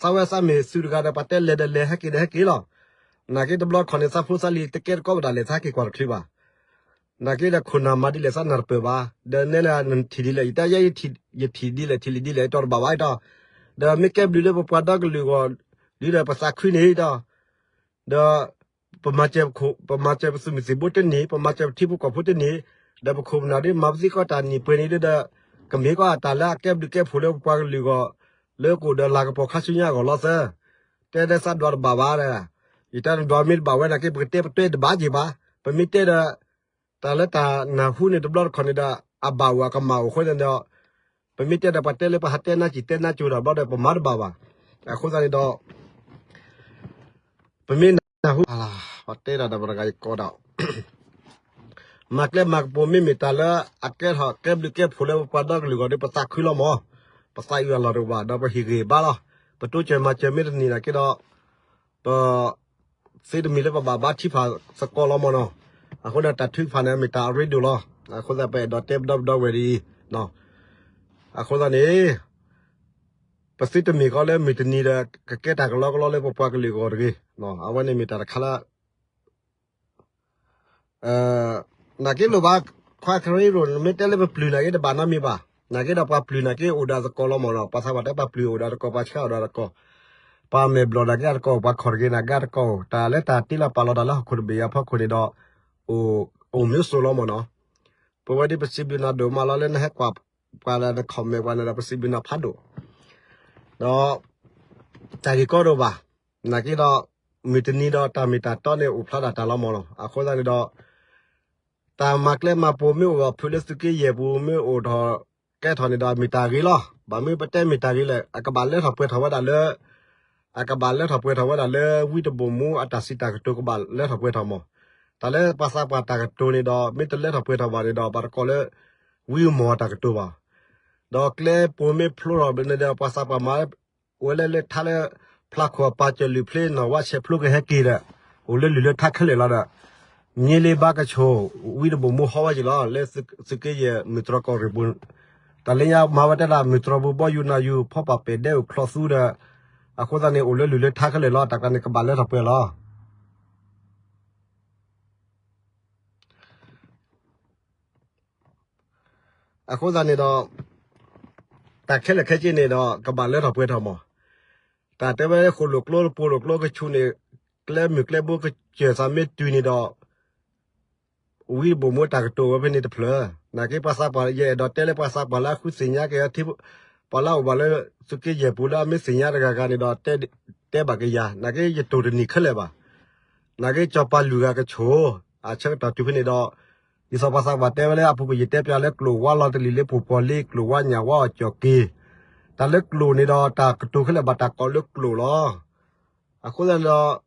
သးဝဲသးမ့ၢ်သုးတဂၤဒီး ပှၤတဲလဲၤဒီးလဲၤ ဟဲက့ၤဒီးဟဲက့ၤလီၤ. နာ်က့တဘျီခီန့ၣ် သးဖိသးလံၤတကဲတကိးပဒၣ်လဲာ် သးဟဲက့ၤကွၢ်တချုးဘၣ်. နာ်က့ဒီးခိၣ်နၢ်မၤဒ်လဲၣ်သးနၢ်တပၢၢ်ဘၣ်, ဒီးနဲလၢနထံၣ်ဒ်လဲၣ် ယတၢ်ယဲ ယထံၣ်ဒ်လဲၣ်ထံၣ်ဒ်လဲၣ်အတီၢ်တဘၣ်ဘၣ်အံၤဒီး, ဒီးမ့ၢ်ကဲဘျုးလၢပပှၤဒီကလုာ်အဂီၢ်, ဒ်ဒီးပသးခုန့ၣ်ဒီး, ဒီး ပမၤစၢၤပသူၣ်မုၢ်သံၣ်ဘိတန့ၢ်, ပမၤစၢၤပထံဖိကီၢ်ဖိတန့ၢ်, ဒီးပခိၣ်ပနၢ်ဒ်မၤပသံကီးတၢ်နံၣ်ပှဲၤနံၣ်ဒ်ဒီး, ကမ့ၢ်ကီးအတၢ်လၢအကဲဘျုးကဲဖှိၣ်လၢပပှၤကလုာ်အဂီၢ်, လၢကအိၣ်ဒီးလၤကပီၤခါဆူညါအဂီၢ်လီၤသၢ, တဲဒၣ်သးဒွးတဘၣ်ဘၣ်ဒီး, ယတၢ်ဒွးမ့ၢ်တဘၣ်ဝဲနာ်က့ ပကတဲပတဲတဘၣ်က့ၤဘၣ်, ပမ့ၢ်တဲဒီး တၢ်လၢတၢ်နၢ်ဟူန့ၣ်တဘျီတခီၣ်န့ၣ်ဒီး အဘၣ်အိၣ်အကမၣ်အိၣ်အဃိသတးဒီး, ပမ့ၢ်တဲဒီးပှၤတဲလၢပဟးတဲနါစံၣ်တဲနါစိၤဒီးဘျီဒီးပမၤတဘၣ်ဘၣ်. အဃိသတးန့ၣ်ဒီး, ပမ့ၢ်နၢ်ဟူ, ပတဲဒီးဒီးပတဂၤယကိးဒီး, မၤကျဲမၤကပူၤမ့မ့ၢ်တၢ်လၢအကဲထီၣ်ကဲဘျုးကဲဖှိၣ်လၢပပှၤဒီကလုာ်အဂီၢ်ဒီး ပသးခုလီၤမး, ပသးအုးအလီၢ်တအိၣ်ဘၣ် ဒီးပဟ့ၣ်ဂံၢ်ဘါလီၤ. ပတိစၢၤမၤစၢၤမ့ၢ်တန့ၢ်နာ်က့ဒီး, ပ သ့တမံၤလၢပဘၣ်ဘါထံဖးသကိးလီၤမးနီၤ. အဃိန့ၣ်တၢ်ထုကဖၣ်န့ၣ် မ့ၢ်တၢ်အရ့ဒိၣ်လီၤ. အဃိသတးပအဲၣ်ဒိးတဲပဒီပဒီဝဲဒ်အံၤ, အဃိသတးန့ၣ်, ပသ့တမ့ၢ်ဃီလၢမုၢ်တနံၤဒီး ကကဲတၢ်ကလီကလီလၢပပှၤကလုာ်အဂီၢ်တဂ့ၤ. အဝဲန့ၣ်မ့ၢ်တၢ်တခါလၢ နာ်က့လိၣ်ဘၣ်, ခွါခရံာ်ရိၣ် နမ့ၢ်တဲလၢပပျုၤနာ်က့တဘၣ်နီတမံၤဘၣ်. နာ်က့ဒီးပှၤပျုၤနာ်က့အိၣ်ဒီးသကိးလီၤမးနီၤ. ပှၤသးပှၢ်တဲပှၤပျုၤအိၣ်ဒီးသကိး ပှၤဆှၢအိၣ်ဒီးသကိး, ပှၤမဲာ်ဘျီၣ်နာ်က့အသကိး ပှၤခီၣ်တဂ့ၤနာ်က့အသကိး, တၢ်လၢတၢ်တ့လီၤပာ်လီၤတၢ်လၢဟီၣ်ခိၣ်တဘ့ၣ်အဖီခိၣ်န့ၣ်ဒီး, အိၣ် အိၣ်မ့ၢ်စိၤလီၤမးနီၤ. ပဝဲဒ်ပစံးဘျုးနၤဒိၣ်မးလီၤလၢနဟဲကွၢ်ပှၤဒီးန comment ပှၤန့ၣ်ဒီး ပစံးဘျုးနၤဖးဒိၣ်, ဒီး တၢ်ဂ့ၢ်ကီဒိၣ်ဘၣ်. နာ်က့ဒီး, မုၢ်တနံၤဒီးတၢ်မ့ၢ်တၢ်တီန့ၣ်အိၣ်ဖျါဒၣ်တၢ်လီၤမးနီၤ. အဃိသတးန့ၣ်ဒီး တၢ်မၤကျဲမၤပူၤမ့ၢ်အိၣ်အဖုလၢသုးက့ယဲၢ်ပူၤမ့ၢ်အိၣ်ထီၣ်ကဲထီၣ်န့ၣ်ဒီး မ့ၢ်တၢ်ဂ့ၤလီၤ. ဘၣ်မနုၤပတဲမ့ၢ်တၢ်ဂ့ၤလဲၣ်, အကဘၣ်လၢထီၣ်ပှဲၤထီၣ်ဝဲဒၣ်လၢ, အကဘၣ်လၢထီၣ်ပှဲၤထီၣ်ဝဲဒၣ်လၢဝံတဘိၣ်မူအတၢ်စံးတၢ်ကတိၤကဘၣ်လၢထီၣ်ပှဲၤထီၣ်မး. တၢ်လၢပှၤသးပှၢ်တၢ်ကတိၤန့ၣ်ဒီး မ့ၢ်တလၢထီၣ်ပှဲၤထီၣ်ဘၣ်န့ၣ်ဒီး ဘၣ်တကိးလၢ ဝံမီၢ်တၢ်ကတိၤဘၣ်. ဒီးကျဲပူၤမ့ၢ်ဖျိထီၣ်ဘၣ်န့ၣ်ဒီး ပှၤသးပှၢ်မၤ ဝဲလၢလၢထါလၢ ဖျါခိၣ်အပၢ်ကၢၢ်လုၢ်ဖျ့နီၢ်ဝါဆဲးဖျိကဟဲက့ၤဒီး အိၣ်လၢလုၢ်လၢထါခဲလၢာ်လီၤဒီး မ့ၢ်လ့ဘါကဆိၣ် ဝံတဘိၣ်မူဟီဝဲက့ၤလီၤ လၢသုးက့ယဲၢ်မုၢ်တြီၢ်ကီၢ်ရ့ၣ်ပူၤ, တၢ်လၢညါမၤဝဲတဲဒၣ် မုၢ်တြီၢ်ပူၤဘီယူၤနၤယူၤ ဖီပာ်ပဲာ်ဒဲအိၣ်ချီသူဒီး အဃိသတးန့ၣ် အိၣ်လၢလုၢ်လၢထါခဲလၢာ်လီၤ တၢ်ကျါန့ၣ် ကဘၣ်လၢထီၣ်ပှဲၤလီၤ. အဃိသတးန့ၣ်ဒီး တၢ်ခဲလၢာ်ခဲဆ့န့ၣ်ဒီး ကဘၣ်လၢထီၣ်ပှဲၤထီၣ်မး, တၢ်တဲဝဲလၢဃိၣ်လိာ်ကျိတပိၤလိာ်ကျိကဆူၣ်န့ၣ် ကျဲမုၢ်ကျဲဘိကစၢၢ်သးမ့ၢ်တုၤန့ၣ်ဒီး ဝံတဘိၣ်မူတၢ်ကတိၤဝဲဖဲန့ၣ်တဖျၢၣ်, နာ်က့ပှၤသးပှၢ် ယအဲၣ်ဒိးတဲလၢပှၤသးပှၢ်လၢအဃုသ့ၣ်ညါက့ၤ ပှၤလၢအအိၣ်ဘၣ်လၢသုးက့ယဲၢ်ပူၤလၢအမ့ၢ်သ့ၣ်ညါတဂၤဂၤန့ၣ်ဒီး တဲဘၣ်က့ၤယၤ, နာ်က့ယတိၢ်တနံၤခဲလၢာ်ဘၣ်. နာ်က့စီၤပၤလုၢ်ဂၤကဆိၣ် အဆၢကတီၢ်တုၤဖဲန့ၣ်ဒီး ဒ်သိးပှၤသးပှၢ်တဲဝဲလၢအပူၤကွံာ် ယတဲပျးလၢကျိာ်ဝါလီၤတလံာ်လၢပှိၤပှီၤလ့ ကျိာ်ဝါညၣ်ဝါအီၣ်ကၠီၣ်က့ၤ, တၢ်လၢကျိာ်န့ၣ်ဒီး တၢ်ကတိၤခဲလၢာ်ဘၣ်တၢ်ကိးလၢကျိာ်လီၤ. အဃိသတးန့ၣ်ဒီး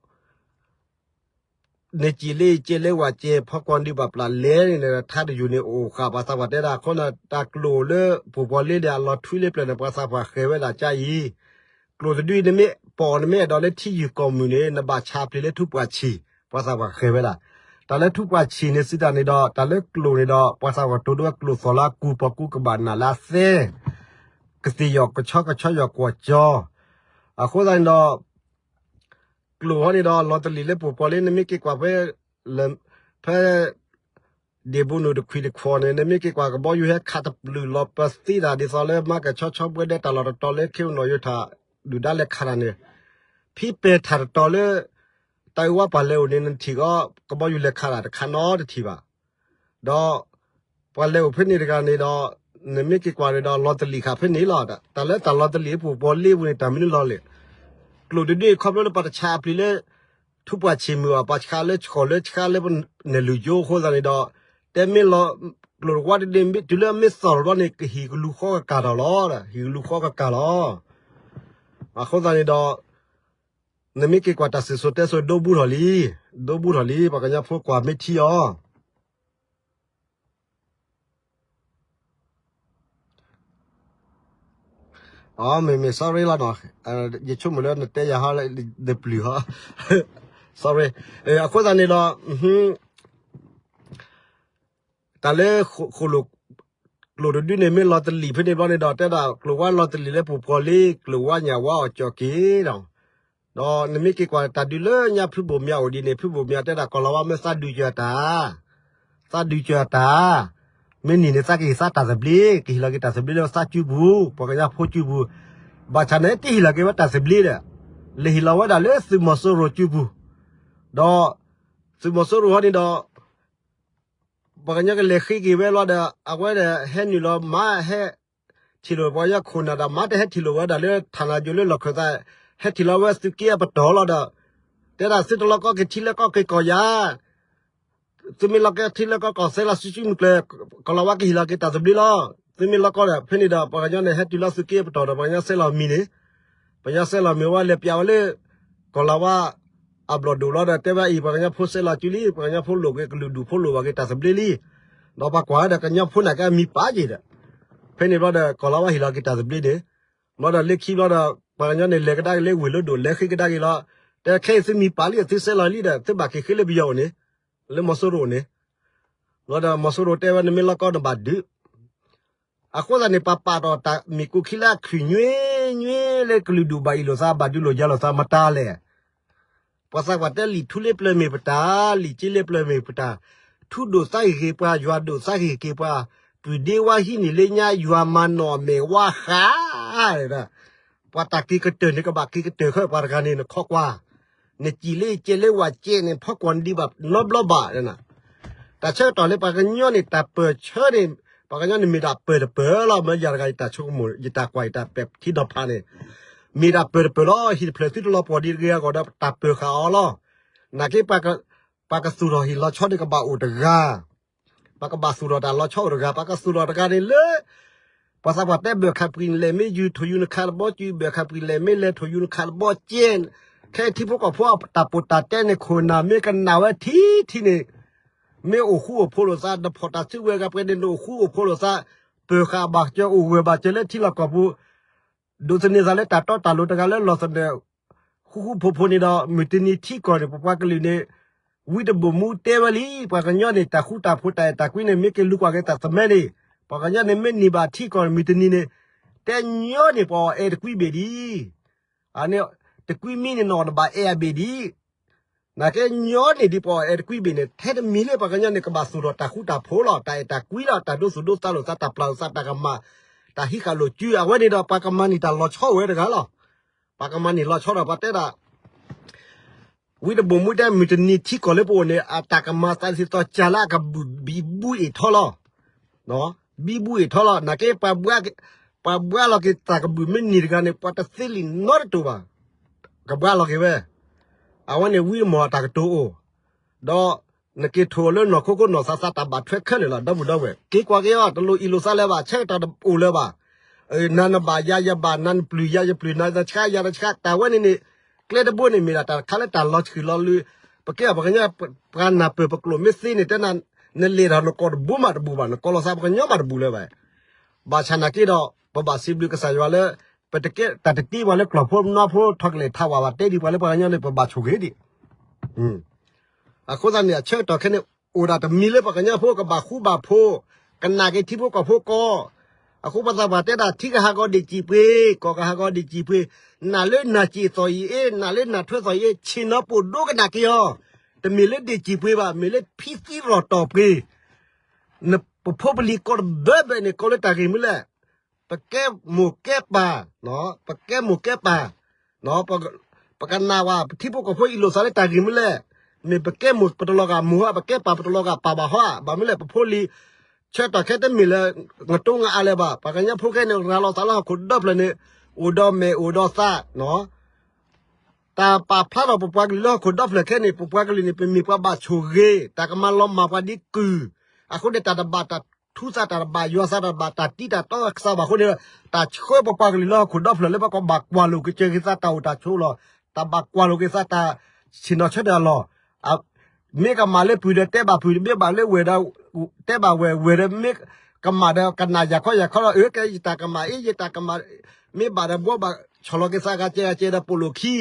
နစံးလၢယကဲလၢဝဲကဲ ဖီကွီၤဒုးပာ်ပျၢ်လဲၣ်န့ၣ် ထါတယုၢ်န့ၣ်အိၣ်ဃာ် ပှၤသးပှၢ်တဲဒၣ်အဃိန့ၣ် တၢ်ကျိာ်လၢပှိၤပှီၤလ့န့ၣ် အလီၤထွံလၢပျၢၤန့ၣ် ပှၤသးပှၢ်ဃဲၤဝဲဒၣ်ကါအံၤ, ကျိာ်တဒုအံၤ နမ့ၢ်ပိာ်နမ့ၢ်အဲၣ်ဒိးလၢထံယုၢ်ကီၢ်မုၢ်န့ၣ် နဘၣ်ဆးပျ့ၤလၢထူပှၢ်ဆံၣ်, ပှၤသးပှၢ်ဃဲၤဝဲဒၣ်. တၢ်လၢထူပှၢ်ဆံၣ်န့ၣ်စံးတၢ်န့ၣ်ဒီး တၢ်လၢကျိာ်န့ၣ်ဒီး ပှၤသးပှၢ်ကတိၤဒိဝဲကျိာ်သီၣ်လၢအကူပှၤကူကဘၣ်နၢ်လၢအသဲ ကသ့ၣ်ယီၣ်ကဆီကဆီယီၣ်ကွီၢ်ကၠီ, အဃိသတးန့ၣ်ဒီး ကျိာ်ဟီန့ၣ်ဒီး လီၤတလံာ်လၢပှိၤပှီၤလ့ နမ့ၢ်က့ၤကွၢ်ဖဲ ဖဲ ဒ့ၣ်ဘိနုာ်တခွံၣ်တခွီၣ်န့ၣ် နမ့ၢ်က့ၤကွၢ်ကဘီယူၤဟဲခးတပျုာ်လီၤပသံတၢ် ဒ်သိးလၢမၤကဆီဆီဘှဲဒဲတၢ်လီၢ်တတီၤလၢခ့ပနီၣ်ယိၤထၣ် ဒုၣ်ဒါလဲၤခးတၢ်န့ၣ်, ဖံပဲာ်ထၣ်တတီၤလၢ တၢ်အုးဝါပှၢ်လဲၤအိၣ်န့ၣ် နထံၣ်ကီး ကဘီယူၤလဲၤခးတၢ်တခါနီတထံၣ်ဘၣ်. ဒီး ပှၤလဲၤအိၣ်ဖဲန့ၣ်တဂၤန့ၣ်ဒီး နမ့ၢ်က့ၤကွၢ်န့ၣ်ဒီး လီၤတလံာ်ဃာ်ဖဲန့ၣ်လီၤ. တၢ်လၢတၢ်လီၤတလံာ်ပှိၤပှီၤလ့ပူၤန့ၣ် တၢ်မနုၤလီၤလဲၣ်. ကျိာ်တဒုအံၤ ခီဖျိလၢပှၤတဆးအပျ့ၤလၢ ထူပှၢ်ဆံၣ်မုၢ်အပှၤဆှါလၢဆှီၣ်လၢဆှါလၢပနဲၣ်လုၢ်ယိအဃိသတးန့ၣ်ဒီး တဲမ့ၢ်လီၤ ကျိာ်တဝါတဒု တုၤလၢအမ့ၢ်သီၣ်တဘျီန့ၣ် ကဟံၣ်ကလူၤဃီကကၢ်ထီၣ်လီၤ. ဟံၣ်ကလူၤဃီကကၢ်လီၤ. အဃိသတးန့ၣ်ဒီး နမ့ၢ်က့ၤကွၢ်တၢ်စံၣ်စိၤတဲစိၤဒိဘူးထီၣ်လံ, ဒိဘူးထီၣ်လံ ပှၤကညီဖိကွၢ်မ့ၢ်ထံအီၤ အမ့မ့ၢ် sorry လီၤနီၤ, ယဆိကမိၣ်လၢနတဲယၤဟီ နပျုၢ်ဟီ sorry. အဃိသတးန့ၣ်ဒီး တၢ်လၢ ကျိာ်တဒုန့ၣ် မ့ၢ်လီၤတလံာ်ဖဲန့ၣ်ဘျီန့ၣ်ဒီး တဲဒၣ်ကျိာ်ဝါလီၤတလံာ်လၢပှိၤပှီၤလ့ ကျိာ်ဝါညၣ်ဝါအီၣ်ကၠီၣ်က့ၤဒီး ဒီးနမ့ၢ်က့ၤကွၢ်တၢ်ဒုးလၢညါဖုဘိၣ်မၠးအိၣ်ဒ်န့ၣ် ဖုဘိၣ်မၠးတဲဒၣ်ကီၢ်လီၤဝါမ့ၢ်သးဒုးယၤတၢ်, သ သးဒုးစၢၤအတၢ်, မ့ၢ်နံၤန့ၣ် သးကဟ့ၣ်သးတၢ်သဘျ့, ကဟ့ၣ်လီၤက့ၤတၢ်သဘျ့လၢသးစုပူၤ, ပှၤကညီဖိစုပူၤ, ဘၣ်ဆၣ်န့ၣ် တဟ့ၣ်လီၤက့ၤဝဲတၢ်သဘျ့ဒီး, လဲၤဟ့ၣ်လီၤဝဲဒၣ်လၢသုးမီၤစိရိၤစုပူၤ, ဒီး သုးမီၤစိရိၤဟီန့ၣ်ဒီး ပှၤကညီကလဲၤဃ့က့ၤဝဲလီၤဒီး အဝဲဒီးဟဲနုာ်လီၤမၤဟဲ ထံၣ်လိာ်ပှၤကညီခိၣ်နၢ်ဒီး မၤတဟဲထံၣ်လိာ်ဝဲဒၣ်လၢ ဌာနချုပ် လၢလီၢ်ခၢၣ်သး, ဟဲထံၣ်လီၤဝဲသုးက့အပတီၢ်လီၤဒီး, တဲဒၣ်သုတလီၤကီက့ၤထံလၢကီၢ်က့ၤကီၢ်ယၤ, သုမ့ၢ်လီၤကီထံလၢကီၢ်ကီၢ်စဲလီၤစုစုမုၢ်ကျၢၤ, ကီၢ်လီၤဝါကဟ့ၣ်လီၤက့ၤတၢ်သဘျ့လီၤ, သုမ့ၢ်လီၤကီဒီး ဖဲန့ၣ်ဒီး ပှၤကညီန့ၣ် ဟဲတုၤလီၤသုးက့အပတီၢ်ဒီး ပှၤကညီစဲလီၤမံၤန့ၣ်, ပှၤကညီစဲလီၤမံၤဝဲလဲၤပျးဝဲလၢ ကီၢ်လီၤဝါ အဘျီၣ်ဒိၣ်လီၤဒီး တဲဝဲအံၤ ပှၤကညီဖိစဲလီၤစုလံ, ပှၤကညီဖိလိာ်က့ၤကလုာ်ဒူၣ်ဖိလိာ်ဘၣ်က့ၤတၢ်သဘျ့လံ, ဒီးပှၤကွၢ်ဝဲဒီးကညီဖိနာ်က့အမံၤပာ်က့ၤဒီး, ဖဲန့ၣ်ဘျီဒီး ကီၢ်လီၤဝါဟ့ၣ်လီၤက့ၤတၢ်သဘျ့န့ၣ်, ဘျီဒီးလၢခံဘျီဒီး ပှၤကညီန့ၣ် လဲၤကဒါက့ၤလၢဝ့ၢ်လိဒိၣ် လဲၤဃ့ကဒါက့ၤလီၤ, တဲခဲအံၤသုမံၤပာ်လံ သုစဲလီၤလံဒီး သုဘၣ်က့ၤဃ့လၢပယီၤအိၣ်န့ၣ်, လၢမီၤစိရိၤန့ၣ် ဘျီဒီးမီၤစိရိၤတဲဝဲ နမ့ၢ်လီၤကီနဘၣ်ဒုး, အဃိသတးန့ၣ် ပှၤပာ်ဒီးတၢ်မ့ၢ်ကူခံလၢအခုၣ်ညွ့ညွ့လၢကလုာ်ဒူၣ်ဘၣ်အ့ၣ်လိာ်သး ဘၣ်ဒုးလိာ်ယၤလိာ်သးမတၤလဲၣ်, ပှၤသးပှၢ်တဲလံာ်ထူလၢပျၢၤမ့ၢ်ပတၢ်, လံာ်က့လၢပျၢၤမ့ၢ်ပတၢ်, ထူဒိၣ်သးဂ့ၤက့ၤပှၤ, ယွၤဒိၣ်သးဂ့ၤက့ၤပှၤ, ပုၢ်ဒ့ဝါဟံးန့ၢ်လၢညါ ယွၤမၤနီၣ်အမဲာ်ဝါဃး, ပှၤတၢ်က့ၤကတၢၢ်န့ၣ် ကဘၣ်က့ၤကတၢၢ်ခဲပှၤတဂၤန့ၣ် နခီကွၢ်, နစံၣ်လၢယကဲလၢဝဲကဲန့ၣ် ဖီကွၢ်နဒံးဘၣ်နီတဘျီဘၣ်, တၢ်ဆၢကတီၢ်လၢပှၤကညီန့ၣ် တၢ်ပၢၢ်ဆၢန့ၣ် ပှၤကညီန့ၣ်မ့ၢ်ဒၣ်ပၢၢ်တပၢၢ်လီၤ. မ့ၢ်ယၤတဂၤယတၢ်ဆိကမိၣ် ယတၢ်ကွၢ်ယတၢ်ပဲာ်ထံနီၤဖးန့ၣ် မ့ၢ်ဒၣ်ပၢၢ်တပၢၢ်လီၤ. ဟံၣ်တဖျၢၣ်သုတလီၤပှီၢ်ဒံးတဂ့ၤအဂီၢ်ဒီး တၢ်ပၢၢ်ဃာ်အီၤလီၤ. နာ်က့ ပှၤကသူၣ်ထီၣ်ဟ့ၣ်လီၤဆီန့ၣ် ကဘၣ်အိၣ်တဂၤ ပှၤကဘၣ်သူၣ်ထီၣ်တၢ်လီၤဆီအိၣ်တဂၤ, ပှၤကသူၣ်ထီၣ်တဂၤန့ၣ်လၢ ပှၤသးပှၢ်တဲဘၢၣ်ခးပှံာ်လဲၣ် မ့ၢ်ယူၤထိၣ်ယူၤနခးတဘီကၠူၣ်, ဘၢၣ်ခးပှံာ်လဲၣ် မ့ၢ်လဲၤထိၣ်ယူၤနခးတဘီကၠ့, ခဲအံၤထံဖိကီၢ်ဖိတၢ်ပီးတၢ်တဲန့ၣ် ခိၣ်နၢ်မ့ၢ်ကနၣ်ဝဲထံထံန့ၣ် မ့ၢ်အိၣ်ဃူအိၣ်ဖိးလိာ်သး, နဖီၣ်တၢ်စုကဝဲၤဂၤပှဲၤန့ၣ် နအိၣ်ဃူအိၣ်ဖိးလိာ်သး, ပၢၢ်ဃာ်ဘၣ်စၢၤ အိၣ်ဂၢၢ်ဘၣ်စၢၤလၢထံလီၢ်ကီၢ်ပူၤ ဒိးသန့ၤသးလၢတၢ်တီတၢ်လိၤတဂၤလၢလီၢ်သနၢၣ် ဃူဃူဖိးဖိးန့ၣ်ဒီး မုၢ်တနံၤထံကီၢ်န့ၣ် ပပှၤကလုာ်န့ၣ် ဝံတဘိၣ်မူတဲဝဲလံ, ပှၤကညီန့ၣ် တၢ်ဃူတၢ်ဖိးတၢ်အဲၣ်တၢ်ကွံန့ၣ် မ့ၢ်က့ၤလူၤကွၢ်က့ၤသးသမၢန့ၣ်, ပှၤကညီန့ၣ် မ့ၢ်န့ၢ်ဘၣ်ထံကီၢ်န့ၣ် မုၢ်တနံၤန့ၣ် တဲညီန့ၣ် ပှၤအီၣ်အဲၣ်တကွံဘ့ၣ်ဒံး, အန့ၣ် တကွံမံန့ၣ် နအီၣ်နဘၣ်အဲၣ်အဘ့ၣ်ဒံး နာ်က့ညီန့ၣ်ဒ်ပှၤအီၣ်အဲၣ်တကွံဘ့ၣ်န့ၣ် ထဲတမံၤလၢပှၤကညီန့ၣ် ကဘၣ်သူၣ်ထီၣ်တၢ်ဃူတၢ်ဖိးလီၤ, တၢ်အဲၣ်တၢ်ကွံလီၤ, တၢ်ဒိသူၣ်ဒိသးလိာ်သး, တၢ်ပျၢ်လိာ်သး, တၢ်ကမၣ်, တၢ်ဟံးဃာ်လိာ်စု, အဝဲန့ၣ်ဒီး ပှၤကမၤန့ၢ်တၢ်လီၤဆီအိၣ်ဝဲတဂၤလီၤ. ပှၤကမၤန့ၢ်လီၤဆီဒီး ပှၤတဲဒၣ် ဝံတဘိၣ်မူတဲ မုၢ်တနံၤထံကီၢ်လၢပအိၣ်န့ၣ် အတၢ်ကမၤသးသ့ၣ်သီၣ်ကၢ်လၢအကဘုၣ်ဘံဘူအ့ၣ်ထီလီၤ. ဘံဘူအ့ၣ်ထီလီၤ. နာ်က့ ပှၤဘှါလီၤက့ၤသးကဘုၣ်မ့ၢ်န့ၢ်တဂၤန့ၣ် ပှၤတသ့လံာ်နီတတိၤဘၣ်. ကဘှါလီၤက့ၤဝဲ. အဝဲန့ၣ်ဝံအမီၢ်အတၢ်ကတိၤအိၣ်, ဒီးနက့ၤထိၣ်လၢနီၢ်ခိခိၣ်နီၢ်သးသး တၢ်ဘၣ်ထွဲခဲလၢာ်လီၤ ဒီပုၢ်ဒီဝဲၢ်. က့ၤကွၢ်က့ၤအီၤ တလိၣ်အ့ၣ်လိာ်သးလၢၤဘၣ်, ဆၢကတီၢ်တအိၣ်လၢၤဘၣ်. နၤနဘၣ်ယၤယဘၣ်, နၤနပျုၢ်ယၤယပျုၢ်, နၤနဆှးယၤနဆှး, တၢ်ဝဲန့ၣ်န့ၣ် ကျဲတဘိန့ၣ် မ့ၢ်ဒၣ်တၢ်တခါလၢတၢ်လီၤဆှုၣ်လီၤလၢ, ပကဲအီၤပှၤကညီ ပှၤနၢ်ပၢၢ်ပကျိာ်မ့ၢ်သ့န့ၣ် တဲနၤ, နလဲၤဒီးနကိးတဘိမးတဘူၣ်ဘၣ်, နကိးလီၤသးပှၤကညီမးတဘူၣ်လၢၤဘၣ်. ဘၣ်ဆၣ်နာ်က့ဒီး ပဘၣ်စံးဘျုးကစၢ်ယွၤလၢ ပတကဲတၢ်တတ့ပှၤလၢကျီၢ်ဖိနွါဖိ ထီၣ်ကလဲာ်ထးဝးဘၣ်, တဲဒ်ပှၤလၢပှၤကညီန့ၣ် ပဘၣ်ဆိၣ်ဂ့ၤဒံး. အဃိသတးန့ၣ် အဆၢကတီၢ်ခဲန့ၣ် အိၣ်ဒၣ်တမံၤလၢပှၤကညီဖိကဘၣ်ဃူဘၣ်ဖိး, ကနာ်က့ၤထံဖိကီၢ်ဖိကီး. အဃိပှၤသးပှၢ်တဲဒၣ် ထံကဟးဂီၤဒံၣ်စံၣ်ပှ့ၤ, ကီၢ်ကဟးဂီၤဒံၣ်စံၣ်ပှ့ၤ, နာ်လၢနာ်စ့ၣ်သီၣ်အံၤအ့, နာ်လၢနာ်ထွဲသီၣ်အံၤအ့, ဆ့ၣ်နီၤပိာ်ဒိကနၣ်က့ၤအီၤ, တမ့ၢ်လၢဒံၣ်စံၣ်ပှ့ၤဘၣ်, မ့ၢ်လၢဖံသံရီၣ်တီၢ်ပှ့ၤ ပဖိပလံၤကိးတဘၢဘၢန့ၣ် ကိးလၢတၢ်ဂ့ၢ်မနုၤလဲၣ်. ပကဲမိၢ်ကဲပၢ်, ပကဲမိၢ်ကဲပၢ်, ပကနၣ်ဝဲ ပထံဖိကီၢ်ဖိအ့ၣ်လိာ်သးလၢတၢ်ဂ့ၢ်မနုၤလဲၣ်. မ့ၢ်ပကဲမိၢ်ပတလီၤဂာ်မိၢ်ဟီ, ပကဲပၢ်ပတလီၤဂာ်ပၢ်ဘၣ်ဟီဧါ. ဘၣ်မနုၤလဲၣ် ပဖိလံၤ ဆၢကတီၢ်ခဲတမ့ၢ်လၢ ငတိငအါလၢၤဘၣ်. ပှၤကညီဖိခဲန့ၣ် ရၤလီၤသးလၢဟီၣ်ခိၣ်ဒီဖျၢၣ်န့ၣ် အိၣ်ဒီးမဲာ်အိၣ်ဒီးသး တၢ်ပာ်ဖျါထီၣ်ပပှၤကလုာ်လၢဟီၣ်ခိၣ်ဒီဖျၢၣ်ခဲန့ၣ် ပပှၤကလုာ်န့ၣ် ပမ့ၢ်ပှၤဘၣ်ဆိၣ်ဂ့ၤ, တၢ်ကမၤလီၤမၢ်ပှၤဒ်ကုၢ်, အဃိန့ၣ် တၢ်တဘၣ်တၢ်ထူသး တၢ်တဘၣ်ယွၤသး တၢ်ဘၣ်တၢ်တံတၢ်တီကစၢ်ဘၣ်အဃိန့ၣ် တၢ်ဆှၢပပှၤကလုာ်လၢဟီၣ်ခိၣ်ဒီဖျၢၣ်လၢပကဘၣ်ကွၢ်လိာ်ကစၢ်ဂ့ၤသးတၢ်အိၣ်တၢ်ဆိးလီၤ. တၢ်ဘၣ်ကွၢ်လိာ်က့ၤသးတၢ်ဆ့ၣ်နီၤဆၢတၢ်လီၢ် မ့ၢ်ကမၣ်လၢပုၢ်ဒီးတဲဘၣ်ပုၢ်, မ့ၢ်ဘၣ်လၢဝဲၢ်ဒီး တဲဘၣ်ဝဲၢ်, ဝဲၢ်ဒီးမ့ၢ်ကမၣ်ဒီးကနၣ်ယၤခီယၤခီဒီး အၢ ကဲယတၢ်ကမၣ်အ့ ယတၢ်ကမၣ်, မ့ၢ်ဘၣ်ဒီးဘှီဘၣ်ဆီၣ်လီၤက့ၤသးဂၤကဲဂၤကဲဒီးပိာ်လိာ်ခံ,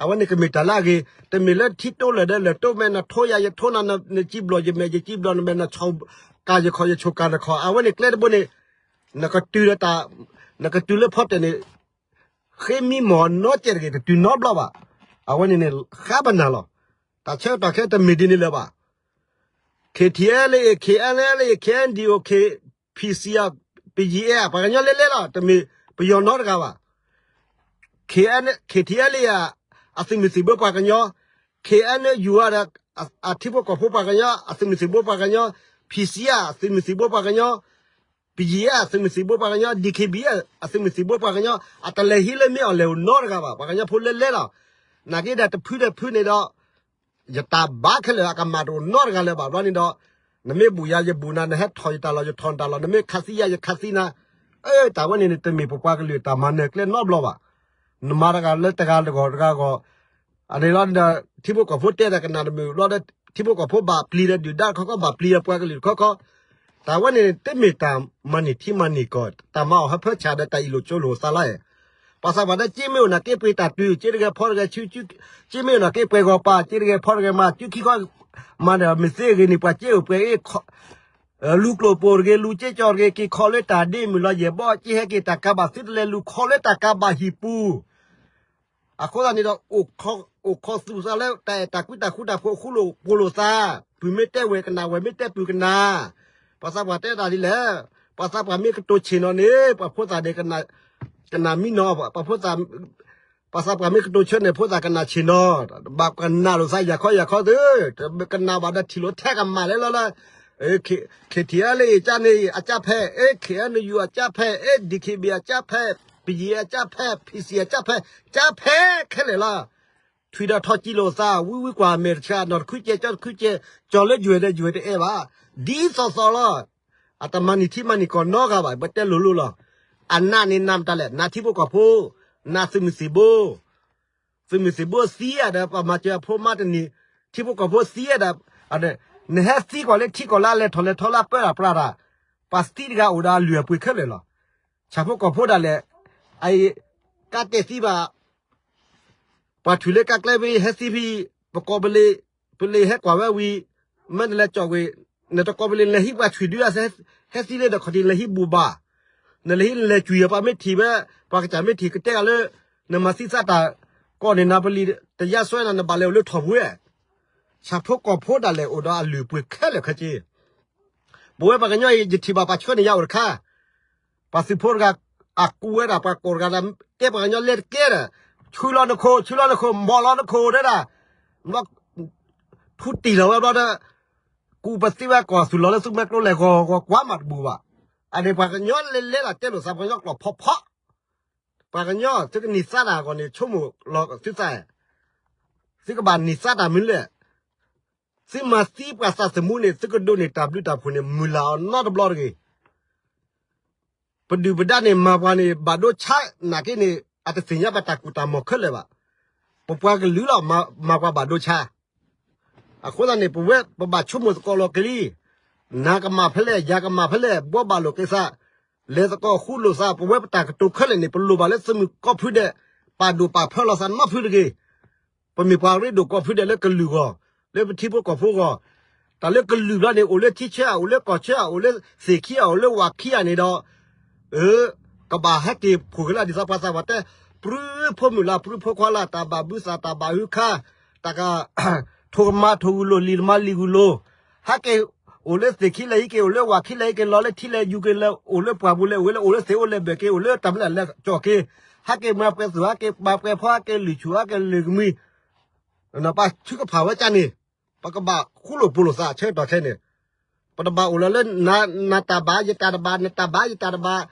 အဝဲန့ၣ်ကမ့ၢ်တၢ်လၢအဂ့ၤ, တမ့ၢ်လၢထံတိလၢာ်ဒီးလၢာ်တိမဲာ် နထိယၤယထိနၤ, နစံးဘျီၣ်ယမဲာ် ယစံးဘျီၣ်နမဲာ် နဆီၣ်ကၢ်ယခီၣ်ယဆိၣ်ကၢ်နခီၣ်, အဝဲန့ၣ်ကျဲတဘိန့ၣ် နကတုၤဒီးတၢ်, နကတုၤလၢဖီတဲာ်န့ၣ် ဃ့မံမီၢ်နီတစဲးတဂ့ၤ တတုၤနီတဘျီဘၣ်. အဝဲန့ၣ်န့ၣ် ဃါပနၢ်လီၤ. တၢ်ဆၢကတီၢ်ခဲတမ့ၢ်ဒ်န့ၣ်လၢၤဘၣ်. KTLA, KNLA, KNDO, PC ပယီၤ ပှၤကညီလဲၤလဲၤလီၤ, တမ့ၢ်ပယီၤနီတဂၤဘၣ်. KTLA အသုးမုၢ်သံၣ်ဘိပှၤကညီ, KNU ဒီး အထံဖိကီၢ်ဖိပှၤကညီ အသုးမုၢ်သံၣ်ဘိပှၤကညီ, PC အသုးမုၢ်သံၣ်ဘိပှၤကညီ, ပယီၤ အသုးမုၢ်သံၣ်ဘိပှၤကညီ, DKBA အသုးမုၢ်သံၣ်ဘိပှၤကညီ, အတလဲၤဟံးလၢမ့ၢ်အီၤလဲၤအိၣ်နီတဂၤဘၣ်, ပှၤကညီဖိလဲၤလဲၤလီၤ. နာ်က့ဒီးတဖုဒီးဖုန့ၣ်ဒီး ယတၢ်ဘၣ်ခဲလၢာ် အကမၣ်တအိၣ်နီတဂၤလၢၤဘၣ်ဘျီန့ၣ်ဒီး, နမ့ၢ်ဘူၣ်ယၤယဘူၣ်နၤ, နဟဲထီၣ်ယတၢ်လီၢ်ယထီၣ်နတၢ်လီၢ်, နမ့ၢ်ခးသံယၤယခးသံနၤ, တၢ်ဝဲန့ၣ်န့ၣ် တမ့ၢ်ပပှၤကလုာ်တၢ်မၤနၢၤကျဲနီတဘျီဘၣ်. နမၤတဂၤလၢတဂၤတဂီၢ်တဂၤဂီၢ်, အန့ၣ်လီၤဒီး ထံဖိကီၢ်ဖိတဲတၢ်ကနၣ်တမုာ်ဘျီဒီး ထံဖိကီၢ်ဖိဘၣ်ပျံၤဒီးဒုၣ်ဒါတခီခီ ဘၣ်ပျံၤဒီးပှၤကလုာ်တခီခီ, တၢ်ဝဲန့ၣ်န့ၣ် တမ့ၢ်တၢ်မၤန့ၢ်ထံမၤန့ၢ်ကီၢ် တၢ်မၤအီၣ်ဟၢဖၢဆၣ်ဒီးတၢ်အ့ၣ်လိာ်ကၠိလိာ်သးလီၤ. ပှၤသးပှၢ်တဲ က့မ့ၢ်အိၣ်နာ်က့ပှ့ၤတၢ်တုၤ က့တဂဲၤဖီတဂဲၤဆူ, က့မ့ၢ်အိၣ်နာ်က့ပှဲၤဂီၤပာ် က့တဂဲၤဖီတဂဲၤမၤ စုခံခီ မၤဒီးမ့ၢ်သ့ဂ့ၤန့ၣ် ပှၤက့အိၣ်ပှဲၤအ့ၣ် လူၤကျိၣ်ပိာ်တဂ့ၤ လူၤက့ကၠီတဂ့ၤ က့ၤခီလၢတၢ်ဒ့မုၢ်လီၤယဲၢ်ဘီ က့ဟဲက့ၤတၢ်ကးဘၣ်သုတလဲၤလူၤခီလၢတၢ်ကးဘၣ်ဟံၣ်ပူၤ အဃိသတးန့ၣ်ဒီး အိၣ်ခိးသူၣ်သးလၢတၢ်အဲၣ်တၢ်ကွံတၢ်ဃူတၢ်ဖိး ဃူလိာ်ဖိးလိာ်သး, ပုၢ်မ့ၢ်တဲဝဲၢ်ကနၣ် ဝဲၢ်မ့ၢ်တဲပုၢ်ကနၣ်, ပှၤသးပှၢ်တဲတၢ်ဒ်လဲၣ်, ပှၤသးပှၢ်မ့ၢ်ကတိၤဆ့ၣ်နီၤန့ၣ် ပှၤဖိသၣ်န့ၣ် ကနၣ်မံနီၤ, ပှၤဖိသၣ် ပှၤသးပှၢ်မ့ၢ်ကတိၤဆၢန့ၣ် ဖိသၣ်ကနၣ်ဆ့ၣ်နီၤ, ဘၣ်ကနၣ်လိာ်သးယၤခီယၤခီသု, ကနၣ်ဘၣ်ဒီးထံၣ်လိာ်ထဲကမၣ်လဲၣ်လီၤလၢ KTLA အကၢန့ၣ် အကၢဖဲ, KNU အကၢဖဲ, DKBA အကၢဖဲ, ပယီၤအကၢဖဲ, PC အကၢဖဲ, ကၢဖဲခဲလၢာ်လီၤ. ထွံၣ်ဒီးထီၣ်ကံလိာ်သး ဝံဝံကွၢ်မဲာ်တဆှး နီၢ်တခုကဲ ကၠီတခုကဲ, ကၠီၤလၢယွဲၢ်ဒီးယွဲၢ်တအဲၣ်ဘၣ်, ဒ်သိးသိးလီၤ. အတမၤန့ၢ်ထံမၤန့ၢ်ကီၢ်နီတဂၤဘၣ် ပတဲလိၤလိၤလီၤ. အနးန့ၣ်နးမတၤလဲၣ် နးထံဖိကီၢ်ဖိ, နးသုးမုၢ်သံၣ်ဘိ သုးမုၢ်သံၣ်ဘိသံဧါဒီး ပှၤမၤစၢၤအဖိမါတန့ၢ်, ထံဖိကီၢ်ဖိသံဧါဒီး, နဟဲသံကွၢ်လၢထံကီၢ်လၢအလဲၤထီၣ်လဲၤထီလၢအပၢတၢ်ပြးတၢ်, ပှၤသံတဂၤအိၣ်ဒီးအလုၢ်အပှ့ၤခဲလၢာ်လီၤ. ဆၣ်ဖိကီၢ်ဖိဒၣ်လဲာ်, အအံၤ, ကးတဲာ်သံဘၣ်, ပှၤထွံၣ်လၢကးကျဲဖဲ ဟဲသံဖဲ, ပကိးပလ့, ပလ့ဟဲကွၢ်ဝဲဝံၤ, မ့ၢ်နလဲၤကၠီၣ်ကွံာ်, နတကိးပလ့ နလဲၤဟံးပှၤထွံၣ်ဒုးအစဲ, ဟဲသံလၢဒီးခီၣ်ထံး နလဲၤဟံးဘူၣ်ဘၣ်, နလဲၤဟံးနလဲၤကွံာ်အပှၤမ့ၢ်ထံၣ်ဝဲ, ပှၤကစၢ်မ့ၢ်ထံၣ်ကတဲဂၤလၢ, နမၤသံသးတၢ်, ကိးန့ၢ်နၤပလံၤ, တယါစွဲနၤ နဘၣ်လဲၤအိၣ်လၢထီၣ်ပူၤဝဲ ဆၣ်ဖိကီၢ်ဖိဒၣ်လဲာ်အိၣ်ဒီးအလုၢ်အပှ့ၤခဲလၢာ်ခဲဆ့, ပဝဲပှၤကညီအံၤ ယထံၣ်ဘၣ်ပှၤဆှၢန့ၢ်ယၤအိၣ်တခါ, ပှၤသုးဖိတဂၤ, အကူဝဲဒၣ်ပှၤကိးတဂၤဒီး, တဲပှၤကညီလဲၤတကဲဒီး, ဆူလီၤနခိၣ် ဆူလီၤနခိၣ် မီၢ်လီၤနခိၣ်တဲဒၣ်, ဘျီ, ထူတံၢ်လီၤဝဲဘျီဒီး, ကူပသံဝဲကီၢ်သူၣ်လီၤလၢသူမဲာ်ကျိလဲၤဂီၤဂီၤကွၢ်မးတဘူၣ်ဘၣ်, အန့ၣ်ပှၤကညီလဲၤလဲၤလီၤတဲလိာ်သးပှၤကညီကျိာ်ဖီဖီ ပှၤကညီ သုကန့ၢ်သါတၢ်အဂီၢ်န့ၣ် ဆိကမိၣ်လီၤသုသး, သုကဘၣ်န့ၢ်သါတၢ်မနုၤလဲၣ်, သုမၤသံပှၤသးသမူန့ၣ် သုကဒိးန့ၢ်တၢ်ဘျုးတၢ်ဖှိၣ်န့ၣ် မုၢ်လၢ်အီၤနီတဘျီတဂ့ၤ. ပဒုၣ်ပဒါန့ၣ် မၤပှၤန့ၣ် ဘၣ်ဒိဆါနာ်က့န့ၣ် အတသ့ၣ်ညါဘၣ်တၢ်ကူၣ်တၢ်မီၢ်ခဲလၢာ်ဘၣ်. ပပှၤကလုာ်လီၤ မၤပှၤဘၣ်ဒိဆါ အဃိသတးန့ၣ် ပဝဲပဘၣ်ဆိကမိၣ်သကိးလီၤကလံ, နၤကမၣ်ဖဲလဲၣ် ယၤကမၣ်ဖဲလဲၣ် ဘှီဘၣ်လိာ်က့ၤသး, လဲၤသကိးဃူလိာ်သး ပဝဲပတၢ်ကတိၤခဲလၢာ်န့ၣ် ပလိၣ်ဘၣ်လၢသုးမုၢ်ကိးဖုဒဲး, ပာ်ဒိၣ်ပာ်ဖၢလီၤသးနီတဖုတဂ့ၤ. ပမ့ၢ်ပှၤရ့ဒိၣ်ကိးဖုဒဲးလၢကလုာ်ဂီၢ်, လၢပထံဖိကီၢ်ဖိဂီၢ်, တၢ်လၢကလုာ်ဘျီန့ၣ် အိၣ်လၢထံဆၢဧါ အိၣ်လၢကီၢ်ဆၢဧါ အိၣ်လၢသ့ၣ်ခံဧါ အိၣ်လၢဝၣ်ခံဧါန့ၣ်ဒီး အၢ, ကဘၣ်ဟဲက့ၤဖှိၣ်က့ၤလၢဒ်သိးပှၤသးပှၢ်တဲ, ပြူဖိမုၣ်လၢ ပြူဖိခွါလၢ တၢ်ဘၣ်ဘုသး တၢ်ဘၣ်ဟုခါ, တၢ်က, ထိၣ်ကမၤထိၣ်ဂုၢ်လိာ် လံာ်ကမၤလံာ်ဂုၢ်လိာ်, ဟဲက့ၤအိၣ်လၢသ့ၣ်ခံလဲၤဟံးက့ၤ အိၣ်လၢဝၣ်ခံလဲၤဟံးက့ၤ လီၤလၢထံလဲၤယူၤက့ၤ လဲၤအိၣ်လၢပှၢ်ပူၤလဲၤအိၣ်ဝဲလၢ အိၣ်လၢသ့ၣ်အိၣ်လဲၤဘၢၣ်က့ၤ အိၣ်လၢတၢ်မနုၤလဲၤကၠီၣ်က့ၤ, ဟဲက့ၤမၤပှဲၤသူၣ် ဟဲက့ၤမၤပှဲၤဖီ ဟဲက့ၤလုၢ်ဆူၣ် ဟဲက့ၤလုၢ်ကမှံ ပှၤထုကဖၣ်ဝဲကၢ်န့ၣ်, ပကဘၣ်ဃူလိာ်ဖိးလိာ်သးဆၢကတီၢ်ခဲအံၤန့ၣ်, ပတဘၣ်အိၣ်လၢၤလၢ နၤတၢ်ဘၣ် ယတၢ်တဘၣ် နတၢ်ဘၣ် ယတၢ်တဘၣ်,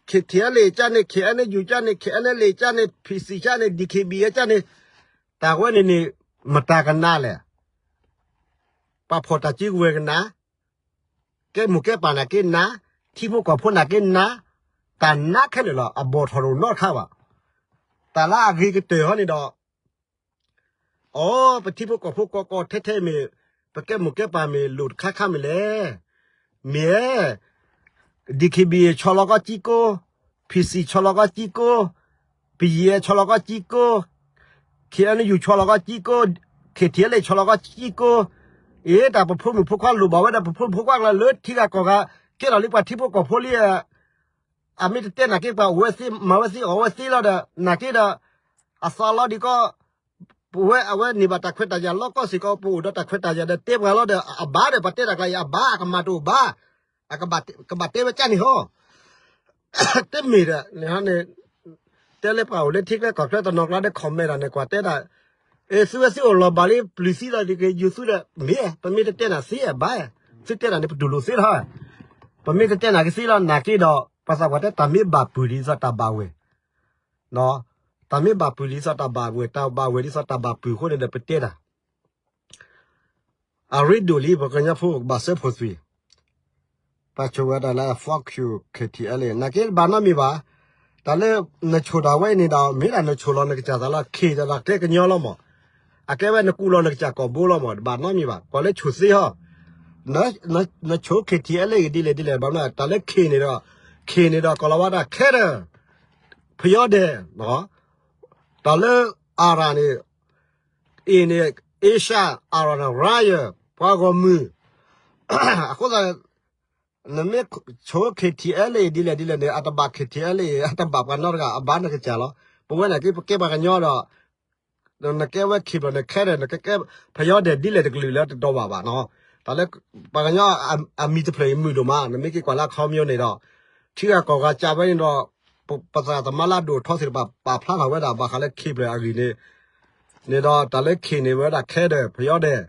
KTLA ကၢ်န့ၣ် KNU ကၢ်န့ၣ် KNLA ကၢ်န့ၣ် PC ကၢ်န့ၣ် DKBA ကၢ်န့ၣ်, တၢ်ဝဲန့ၣ်န့ၣ် မတၤကနၣ်လဲၣ် ပှၤဖီၣ်တၢ်စုကဝဲၤကနၣ်, ကဲမိၢ်ကဲပၢ်နာ်က့နၤ, ထံဖိကီၢ်ဖိနာ်က့နၤ, တၢ်နါခဲလၢာ်လီၤ အဘီၣ်ထီၣ်တအိၣ်နီတခါဘၣ်. တၢ်လၢအဂ့ၤကတၢၢ်ဟီန့ၣ်ဒီး, အိ ပထံဖိကီၢ်ဖိကီၢ်ကီၢ်ထဲထဲမ့ၢ်, ပကဲမိၢ်ကဲပၢ်မ့ၢ်လိၣ်တခါခါမ့ၢ်လဲၣ်, မ့ၢ် DKBA ဆီလီၤကီၢ်ကံကိ, PC ဆီလီၤကီၢ်ကံကိ, ပယဲၢ် ဆီလီၤကီၢ်ကံကိ, KNU ဆီလီၤကီၢ်ကံကိ, KTLA ဆီလီၤကီၢ်ကံကိ, အ့ တၢ်ပဖိမုၣ်ဖိခွါလိၣ်ဘၣ်ဝဲဒၣ် ပဖိမုၣ်ဖိခွါကလီၤလၢထံဂၤကီၢ်ဂၤ, ကဲထီၣ်လံပှၤထံဖိကီၢ်ဖိလံ, အမ့ၢ်တတဲနာ်က့ပှၤအိၣ်ဝဲသ့ မၤဝဲသ့ အီၣ်ဝဲသ့လီၤဒီး နာ်က့ဒီး, အသးလီၤဒံးကီး, ပဝဲအဝဲန့ၢ်ဘၣ်တၢ်ခွဲးတၢ်ယာ်လီၤကီၢ်စ့ၢ်ကီး ပအိၣ်ဒီးတၢ်ခွဲးတၢ်ယာ်ဒီးတဲပှၤလီၤဒီး အဘၣ်ဒီးပှၤတဲတၢ်ကျါအံၤ အဘၣ်အကမၣ်တအိၣ်ဘၣ်, အကဘၣ်တဲဝဲကၢ်န့ၣ်ဟီ တမ့ၢ်ဒီး န့ၣ် တဲလၢပှၤအိၣ်လၢထံကျဲကီၢ်ချၢတနီၤကျါဒီး comment ဒီးန့ၣ် ကွၢ်တဲဒၣ်, အ့ သုဝဲသုအိၣ်လီၤဘၣ်လံ ပျုၤသံလီၤဒ်က့ၤ ယူၤသူဒီး မ့ၢ် ပမ့ၢ်တတဲနၤသ့ဘၣ်, သုတဲနၤန့ၣ် ပတူၢ်လိာ်သ့လီၤ, ပမ့ၢ်တတဲနၤကသ့လီၤ နာ်က့ဒီး ပှၤသးပှၢ်တဲတၢ်မ့ၢ်ဘၣ်ပုၢ်ဒ်သိးတၢ်ဘၣ်ဝဲၢ် တၢ်မ့ၢ်ဘၣ်ပုၢ်ဒ်သိးတၢ်ဘၣ်ဝဲၢ် တၢ်ဘၣ်ဝဲၢ်ဒ်သိးတၢ်ဘၣ်ပုၢ်အဃိန့ၣ်ဒီး ပတဲတၢ် အရ့ဒိၣ်လံ ပှၤကညီဖိကဘၣ်စၢဖှိၣ်သွံၣ်, ပှၤဆိၣ်ဝဲဒၣ်လၢ fuck you K T L A နာ်က့ဘၣ်နီတမံၤဘၣ်, တၢ်လၢနဆိၣ်တၢ်ဝဲအံၤန့ၣ်ဒီး မ့ၢ်ဒၣ်နဆိၣ်လီၤနကစၢ်သးလီၤ K ဒီးကဲကညီလီၤမး, အကဲဝဲနကူၣ်လီၤနကစၢ်ကီၢ်ဘိလီၤမး တဘၣ်နီတမံၤဘၣ် ကွၢ်လၢဆိၣ်သ့ဟီ နဆိၣ် K T L A ဒ်လဲၣ်ဒ်လဲၣ် ဘၣ်မနုၤ တၢ်လၢ K န့ၣ်ဒီး K န့ၣ်ဒီး ကီၢ်လီၤဝါဒၣ် Canada ဖယီဒဲး တၢ်လၢ အရၣ်န့ၣ် အ့ၣ်န့ၣ် Asia အရၣ်န့ၣ် Ryan ပှၤဂီၢ်မုၢ်, အဃိသတး နမ့ၢ်ဆိ K T L A ဒ်လဲၣ်ဒ်လဲၣ်န့ၣ် အတဘၣ် K T L A အတဘၣ်ပှၤနီတဂၤ အဘၣ်နကစၢ်လီၤ. ပဝဲန့ၣ်က့ ပကဲပှၤကညီဒီး နကဲဝဲ K ဘျီ နခဲဒီး နကကဲ ဖယီဒဲးဒ်လဲၣ်တကလုာ်လၢတတီၤဘၣ်ဘၣ်နီၤ, တၢ်လၢ ပှၤကညီအမံၤတဖျၢၣ်အံၤမုာ်ဒိၣ်မး နမ့ၢ်က့ၤကွၢ်လၢအခီပညီန့ၣ်ဒီး ထံဂၤကီၢ်ဂၤကးဝဲန့ၣ်ဒီး ပသးသမါလၢအဒိၣ်ထီသ့ၣ်တဖၣ် ပာ်ဖျါထီၣ်ဝဲဒၣ်ဘၣ်ဃးလၢ K ဘျီအဂ့ၢ်န့ၣ် န့ၣ်ဒီးတၢ်လၢ K န့ၣ်ဝဲဒၣ်ခဲဒီး ဖယီဒဲး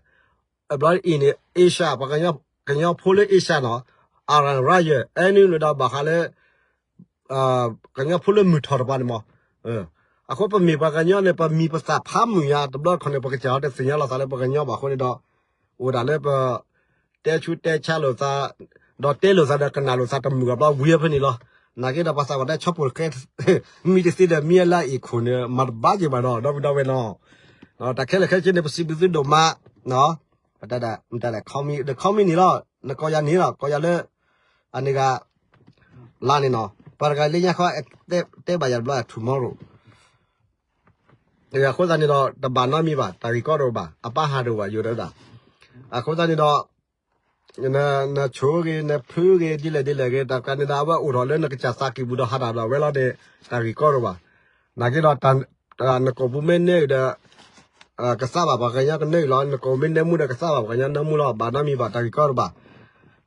အဘျီအံၤန့ၣ် Asia ပှၤကညီဖိလၢ Asia နီၤ, အရၣ်ရၣ်ယဲၢ် အဲနုာ်လၢဒီးဘၣ်ဃးလၢ ကညီဖိလၢမုၢ်ထီၣ်တပၤန့ၣ်မး, အဃိပမ့ၢ်ပှၤကညီန့ၣ် ပမံၤပသးဖးမုာ်ညါ တဘျီတခီၣ်န့ၣ် ပကစၢ်ဟီတသ့ၣ်ညါလီၤသးလၢပှၤကညီဘၣ်အဃိန့ၣ်ဒီး အိၣ်ဒၣ်လၢပ တဲဆူတဲဆါလိာ်သး ဒီးတဲလိာ်သးဒီးကနၣ်လိာ်သးတမုာ်အဘျီဝံၤဖဲန့ၣ်လီၤ. နာ်က့ဒီးပှၤသးပှၢ်တဲဆီဖိၣ်ဃဲ မံတသ့ဒီးမံအလၢအ့ၣ်ခိၣ်န့ၣ် မၤတဘၣ်က့ၤဘၣ်ဒီး ဒီပုၢ်ဒီဝဲၢ်နီၤ, တၢ်ခဲလၢာ်ခဲဆ့န့ၣ် ပစံးဘျုးသုဒိၣ်မး, ပတၢ်ဒၣ် တၢ်ဒၣ် comment န့ၣ်လီၤ နကိးယၤန့ၣ်လီၤ ကိးယၤလၢ အန့ၣ်ဂၤ လါန့ၣ်နီၤ ပှၤတဂၤလၢညါခီ တဲဘၣ်ယၤတဘျီ tomorrow အဃိသတးန့ၣ်ဒီး တဘၣ်နီတမံၤဘၣ် တၢ်ဂ့ၢ်ကီတအိၣ်ဘၣ် အပၢ်ဟးတအိၣ်ဘၣ် ယိၤတဒၣ် အဃိသတးန့ၣ်ဒီး နဆိၣ်ဂ့ၤ နဖုဂ့ၤ ဒ်လဲၣ်ဒ်လဲၣ်ဂ့ၤ တၢ်ကျါန့ၣ်ဒီး အဝဲအိၣ်ထီၣ်လၢနကစၢ်သးကံၢ်ပူၤဒီးဟးတၢ်ဒီးဝဲလီၤန့ၣ် တၢ်ဂ့ၢ်ကီတအိၣ်ဘၣ်. နာ်က့ဒီး နကိာ်ပူၤမ့ၢ်နဲဒီး ကစၢ်ဘၣ်ပှၤကညီကနၢအံၤလီၤ နကိာ်မ့ၢ်နဲမူဒီးကစၢ်ဘၣ်ပှၤကညီနၢမူလီၤ ဘၣ်နီတမံၤဘၣ် တၢ်ဂ့ၢ်ကီတအိၣ်ဘၣ်.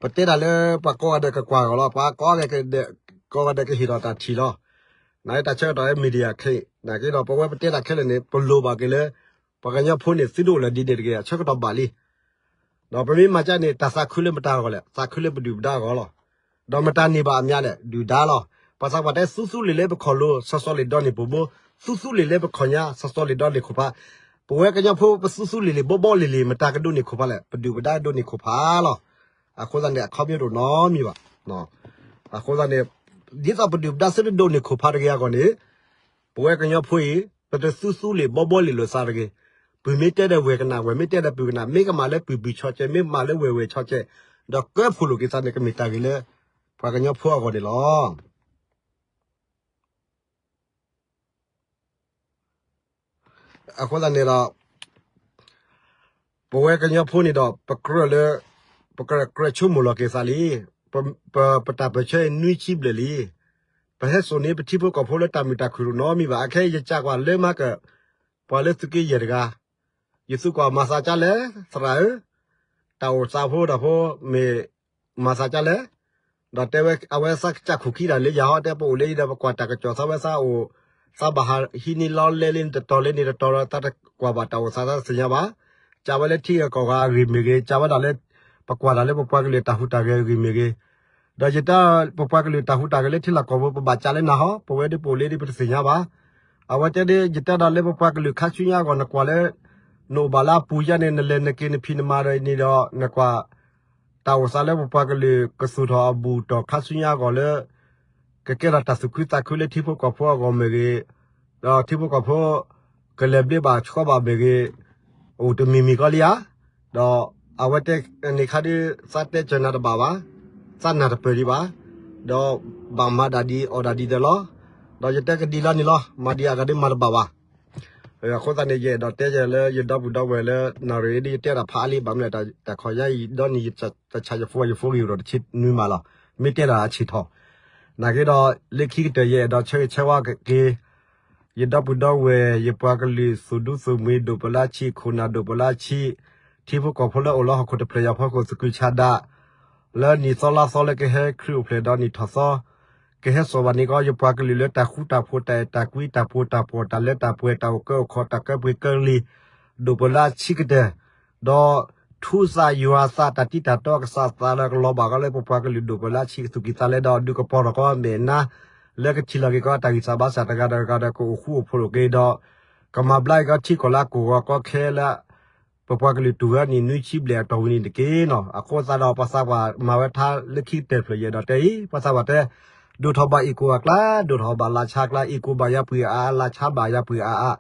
ပတဲတၢ်လၢပှၤကိးဂၤဒဲးကကွၢ်ဂီၤလီၤ ပှၤကိးဂၤဒဲး ကိးဂၤဒဲးကဟ့ၣ်ထီၣ်တၢ်ထံၣ်လီၤ. နာ်က့တၢ်ဆၢကတီၢ်လၢ media ခဲအံၤ နာ်က့ဒီးပဝဲပတဲတၢ်ခဲလၢာ်န့ၣ် ပလိၣ်ဘၣ်က့ၤလၢ ပှၤကညီဖိန့ၣ် သုတအိၣ်လၢၤဒ်န့ၣ်တဂ့ၤ အဆၢကတီၢ်ဘၣ်လံ ဒီးပမ့ၢ်မၤကၢ်န့ၣ် တၢ်သးခုလၢမတၤအဂီၢ်လဲၣ် သးခုလၢပဒုၣ်ပဒါအဂီၢ်လီၤ. ဒီးမတၤန့ၢ်ဘၣ်အမျးလဲၣ် ဒုၣ်ဒါလီၤ. ပှၤသးပှၢ်တဲသူသူလ့ၤလၢပခီၣ်လိၤ စီၤစီၤလ့ၤဒီန့ၢ်ပူၤဘိ, သူသူလ့ၤလၢပခီၣ်ညါ စီၤစီၤလ့ၤဒီန့ၢ်ခိၣ်ဖး. ပဝဲကညီဖိပသူသူလ့ၤလ့ၤဘီဘီလ့ၤလ့ၤ မတၤကဒိးန့ၢ်ခိၣ်ဖးလဲၣ် ပဒုၣ်ပဒါဒိးန့ၢ်ခိၣ်ဖးလီၤ. အဃိသတးန့ၣ် အခီပညီတအိၣ်နီတမံၤဘၣ်. အဃိသတးန့ၣ် ဒ်သိးပဒုၣ်ပဒါသုတဒိးန့ၢ်ခိၣ်ဖးတဂ့ၤအဂီၢ်န့ၣ် ပဝဲကညီဖိအံၤ ပတသူသူလ့ၤဘီဘီလ့ၤလိာ်သးတဂ့ၤ. ပုၢ်မ့ၢ်တဲဒီးဝဲၢ်ကနၣ် ဝဲၢ်မ့ၢ်တဲဒီးပုၢ်ကနၣ် မ့ၢ်ကမၣ်လၢပုၢ်ပုၢ်ဆီကဲး မ့ၢ်မၤလၢဝဲၢ်ဝဲၢ်ဆီကဲး ဒီးကၢဖှိၣ်လိာ်က့ၤသးန့ၣ် ကမ့ၢ်တၢ်ဂ့ၤလၢ ပှၤကညီဖိအဂီၢ်န့ၣ်လီၤ. အဃိသတးန့ၣ်ဒီး ပဝဲကညီဖိန့ၣ်ဒီး ပကြၢးလၢ ပကြၢးကြၢးဆိကမိၣ်လီၤက့ၤသးလံ. ပ ပတၢ်ပၢၢ်ဆၢနွံဆံဘျဲၣ်လံ. ပဟဲစိာ်န့ၢ်ပထံဖိကီၢ်ဖိလၢတၢ်မုာ်တၢ်ခုၣ်တအိၣ်နီတမံၤဘၣ်. အခဲအံၤယစံးကွၢ်လၢမၤကၢၢ် ပှၤလၢသုးက့ယဲၢ်တဂၤ ယသုးကွၢ်မၤသးကၢ်လဲၣ် သရၣ်ဧၢ, တၢ်အိၣ်သးဖိဒီးဖိ မ့ၢ်မၤသးကၢ်လဲၣ်, ဒီးတဲဝဲ အဝဲသးကစၢ်ခိၣ်ခံတၢ်လၢယၤဟီ တဲပအိၣ်လၢအံၤဒီး ပကွၢ်တၢ်ကစီၣ်သးဝဲသးအိၣ်, သးဘၣ်ဟးဟံးန့ၢ်လီလဲလံန့ၣ်တတီၤလံန့ၣ်တတီၤဒီး သးတကွၢ်ဘၣ်တၢ်အိၣ်သးသးတသ့ၣ်ညါဘၣ်. ကၢ်ဝဲလၢထံဂၤကီၢ်ဂၤအဂ့ၢ်မ့ၢ်ဂ့ၤ, ကၢ်ဝဲဒၣ်လၢ ပကွၢ်တၢ်လၢပပှၤကလုာ်တၢ်ဟူးတၢ်ဂဲၤအဂ့ၢ်မ့ၢ်ဂ့ၤ, ဒီးယတဲ ပပှၤကလုာ်တၢ်ဟူးတၢ်ဂဲၤလၢထံလီၢ်ကီၢ်ပူၤ ပဘၣ်ကၢ်လၢနၤဟီ, ပဝဲဒၣ်ပအိၣ်လၢဒ်ပတသ့ၣ်ညါဘၣ်. အဝဲတဲဒ် ယတဲဒၣ်လၢပပှၤကလုာ်ခါဆူညါအဂီၢ် နကွၢ်လၢ နအိၣ်ဘၣ်လၢအပူၤယါန့ၣ် နလဲၤနက့ၤနဖံးနမၤဒီးန့ၣ်ဒီး နကွၢ် တၢ်အိၣ်သးလၢပပှၤကလုာ်ကသူၣ်ထီၣ်အဘူၣ်တီၢ်ခါဆူညါအဂီၢ်လၢ ကကဲထီၣ်တၢ်သူၣ်ခုသးခုလၢထံဖိကီၢ်ဖိအဂီၢ်မ့ၢ်ဂ့ၤ, ဒီးထံဖိကီၢ်ဖိ ကလဲၤဘျ့ဘၣ်ဆှီဘၣ်မ့ၢ်ဂ့ၤ, အိၣ်တမံၤမံၤကီလံဧါ. ဒီးအဝဲတဲန့ၣ်ခါဒ် သးတဲစၢၤနၤတဘၣ်ဘၣ်, သးနၢ်တပၢၢ်ဒံးဘၣ်, ဒီးဘၣ်မၤဒၣ်ဒ်အီၣ်ဒၣ်ဒ်ဒီးလီၤ. ဒီးယတဲကဒ်လီၤန့ၣ်လီၤ, မၤဒံးအဂၤဒ်မၤတဘၣ်ဘၣ်. အဃိသတးန့ၣ် ယအဲၣ်ဒိးတဲယၤလၢယဒီပုၢ်ဒီဝဲၢ်လၢ နၣ်ရံၣ်ဒ်ယတဲတၢ်ဖးအါလံ ဘၣ်မနုၤလဲၣ် တၢ်ခီယါအံၤဒီးန့ၣ် ယတၢ်ဆါယဖိယဖိဂံၢ်ဒီးတဆံနွံမးလီၤ. မ့ၢ်တဲတၢ်အဆံးထီၣ်. နာ်က့ဒီး လၢခံကတၢၢ်ယအဲၣ်ဒိးဆၢဂ့ၤဆၢဝါက့ၤ ယဒီပုၢ်ဒီဝဲၢ် ယပှၤကလုာ်သူၣ်ဒူသူၣ်မှံၤ ဒိၣ်ပလၢဆံး ခိၣ်နၢ်ဒိၣ်ပလၢဆံး ထံဖိကီၢ်ဖိလၢအိၣ်လၢဟီၣ်ခိၣ်တဖျၢၣ်ညါဖီခိၣ်သကုၤဆးဒး လၢနံၣ်သီလါသီလၢကဟဲခရံာ်အိၣ်ဖျဲၣ်ဒီးနံၣ်ထီၣ်သီ ကဟဲစိာ်ဘၣ်န့ၣ်ကီး ယပှၤကလုာ်လၢတၢ်ဃူတၢ်ဖိး တၢ်အဲၣ်တၢ်ကွံ တၢ်ပှဲၤတၢ်ပှီၢ် တၢ်လၢတၢ်ပှဲၤ တၢ်အိၣ်ကၢအိၣ်ခီၣ် တၢ်ကၢပှ့ၤကၢလံၤ ဒိၣ်ပလၢဆံးကတၢၢ် ဒီးထူသးယွၤသး တၢ်တံၢ်တၢ်တီကစၢ်သးလၢကလီၤဘၣ်ကီးလၢပပှၤကလုာ်ဒိၣ်ပလၢဆံး ကသူၣ်ကံၢ်သးလဲဒီး ဒုးကပီၤထီၣ်ကီးမဲာ်နါ လၢကထံၣ်လီၤက့ၤကီး တၢ်ဂံၢ်စၢ်ဘါစၢ်တဂၤဒီးတဂၤဒီး ကအိၣ်ဃူအိၣ်ဖိးလိာ်က့ၤဒီး ကမၤဘျါက့ၤကီးထံကီၢ်လၢအကိၢ်ဂီၤကီခဲလၢ ပပှၤကလုာ်တူၢ်ဝဲနံၣ်နွံဆံဘျဲၣ်အတီၢ်ပူၤန့ၣ်တက့ၢ်နီၤ. အဃိသတးဒီး ပှၤသးပှၢ်မၤဝဲထါလၢခံကတၢၢ်ဖျၢၣ်ယဲၢ်ဒီးတဲအံၤ ပှၤသးပှၢ်တဲ ဒိၣ်ထီၣ်ဘၣ်အ့ၣ်ကိၣ်အကျါ ဒိၣ်ထီၣ်ဘၣ်လါဆါအကျါ အ့ၣ်ကိၣ်ဘၣ်ယၤပှ့ၤအါအါ လါဆါဘၣ်ယၤပှ့ၤအါအါ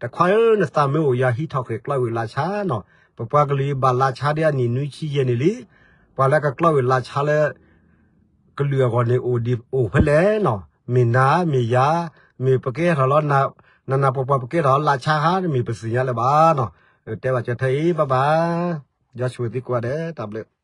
တခွါဧၢ နသးမ့ၢ်အိၣ်ယၤဟံးထီၣ်ဃ့ၢ်ကျီဝံၤလါဆါနီၤ. ပပှၤကလုာ်အံၤဘၣ်လါဆါဒ်အနံၣ်နွံဆံယဲၢ်န့ၣ်လံ. ပှၤလၢကကျီဝံၤလါဆါလၢ ကလုာ်အဂီၢ်န့ၣ် အိၣ်ဒံးအိၣ်ဖဲလဲၣ်နီၤ. မ့ၢ်နၤ မ့ၢ်ယၤ မ့ၢ်ပကဲထီၣ်လီၤ နနပှၤပှၤပကဲထီၣ်လါဆါဟါ မ့ၢ်ပသ့ၣ်ညါလၢၤဘၣ်နီၤ. တဲဘၣ်စၢၤထဲအံၤ ဘၣ်ဘၣ် ယွၤဆိၣ်ဂ့ၤသုကိးဂၤဒဲး တၢ်ဘျုး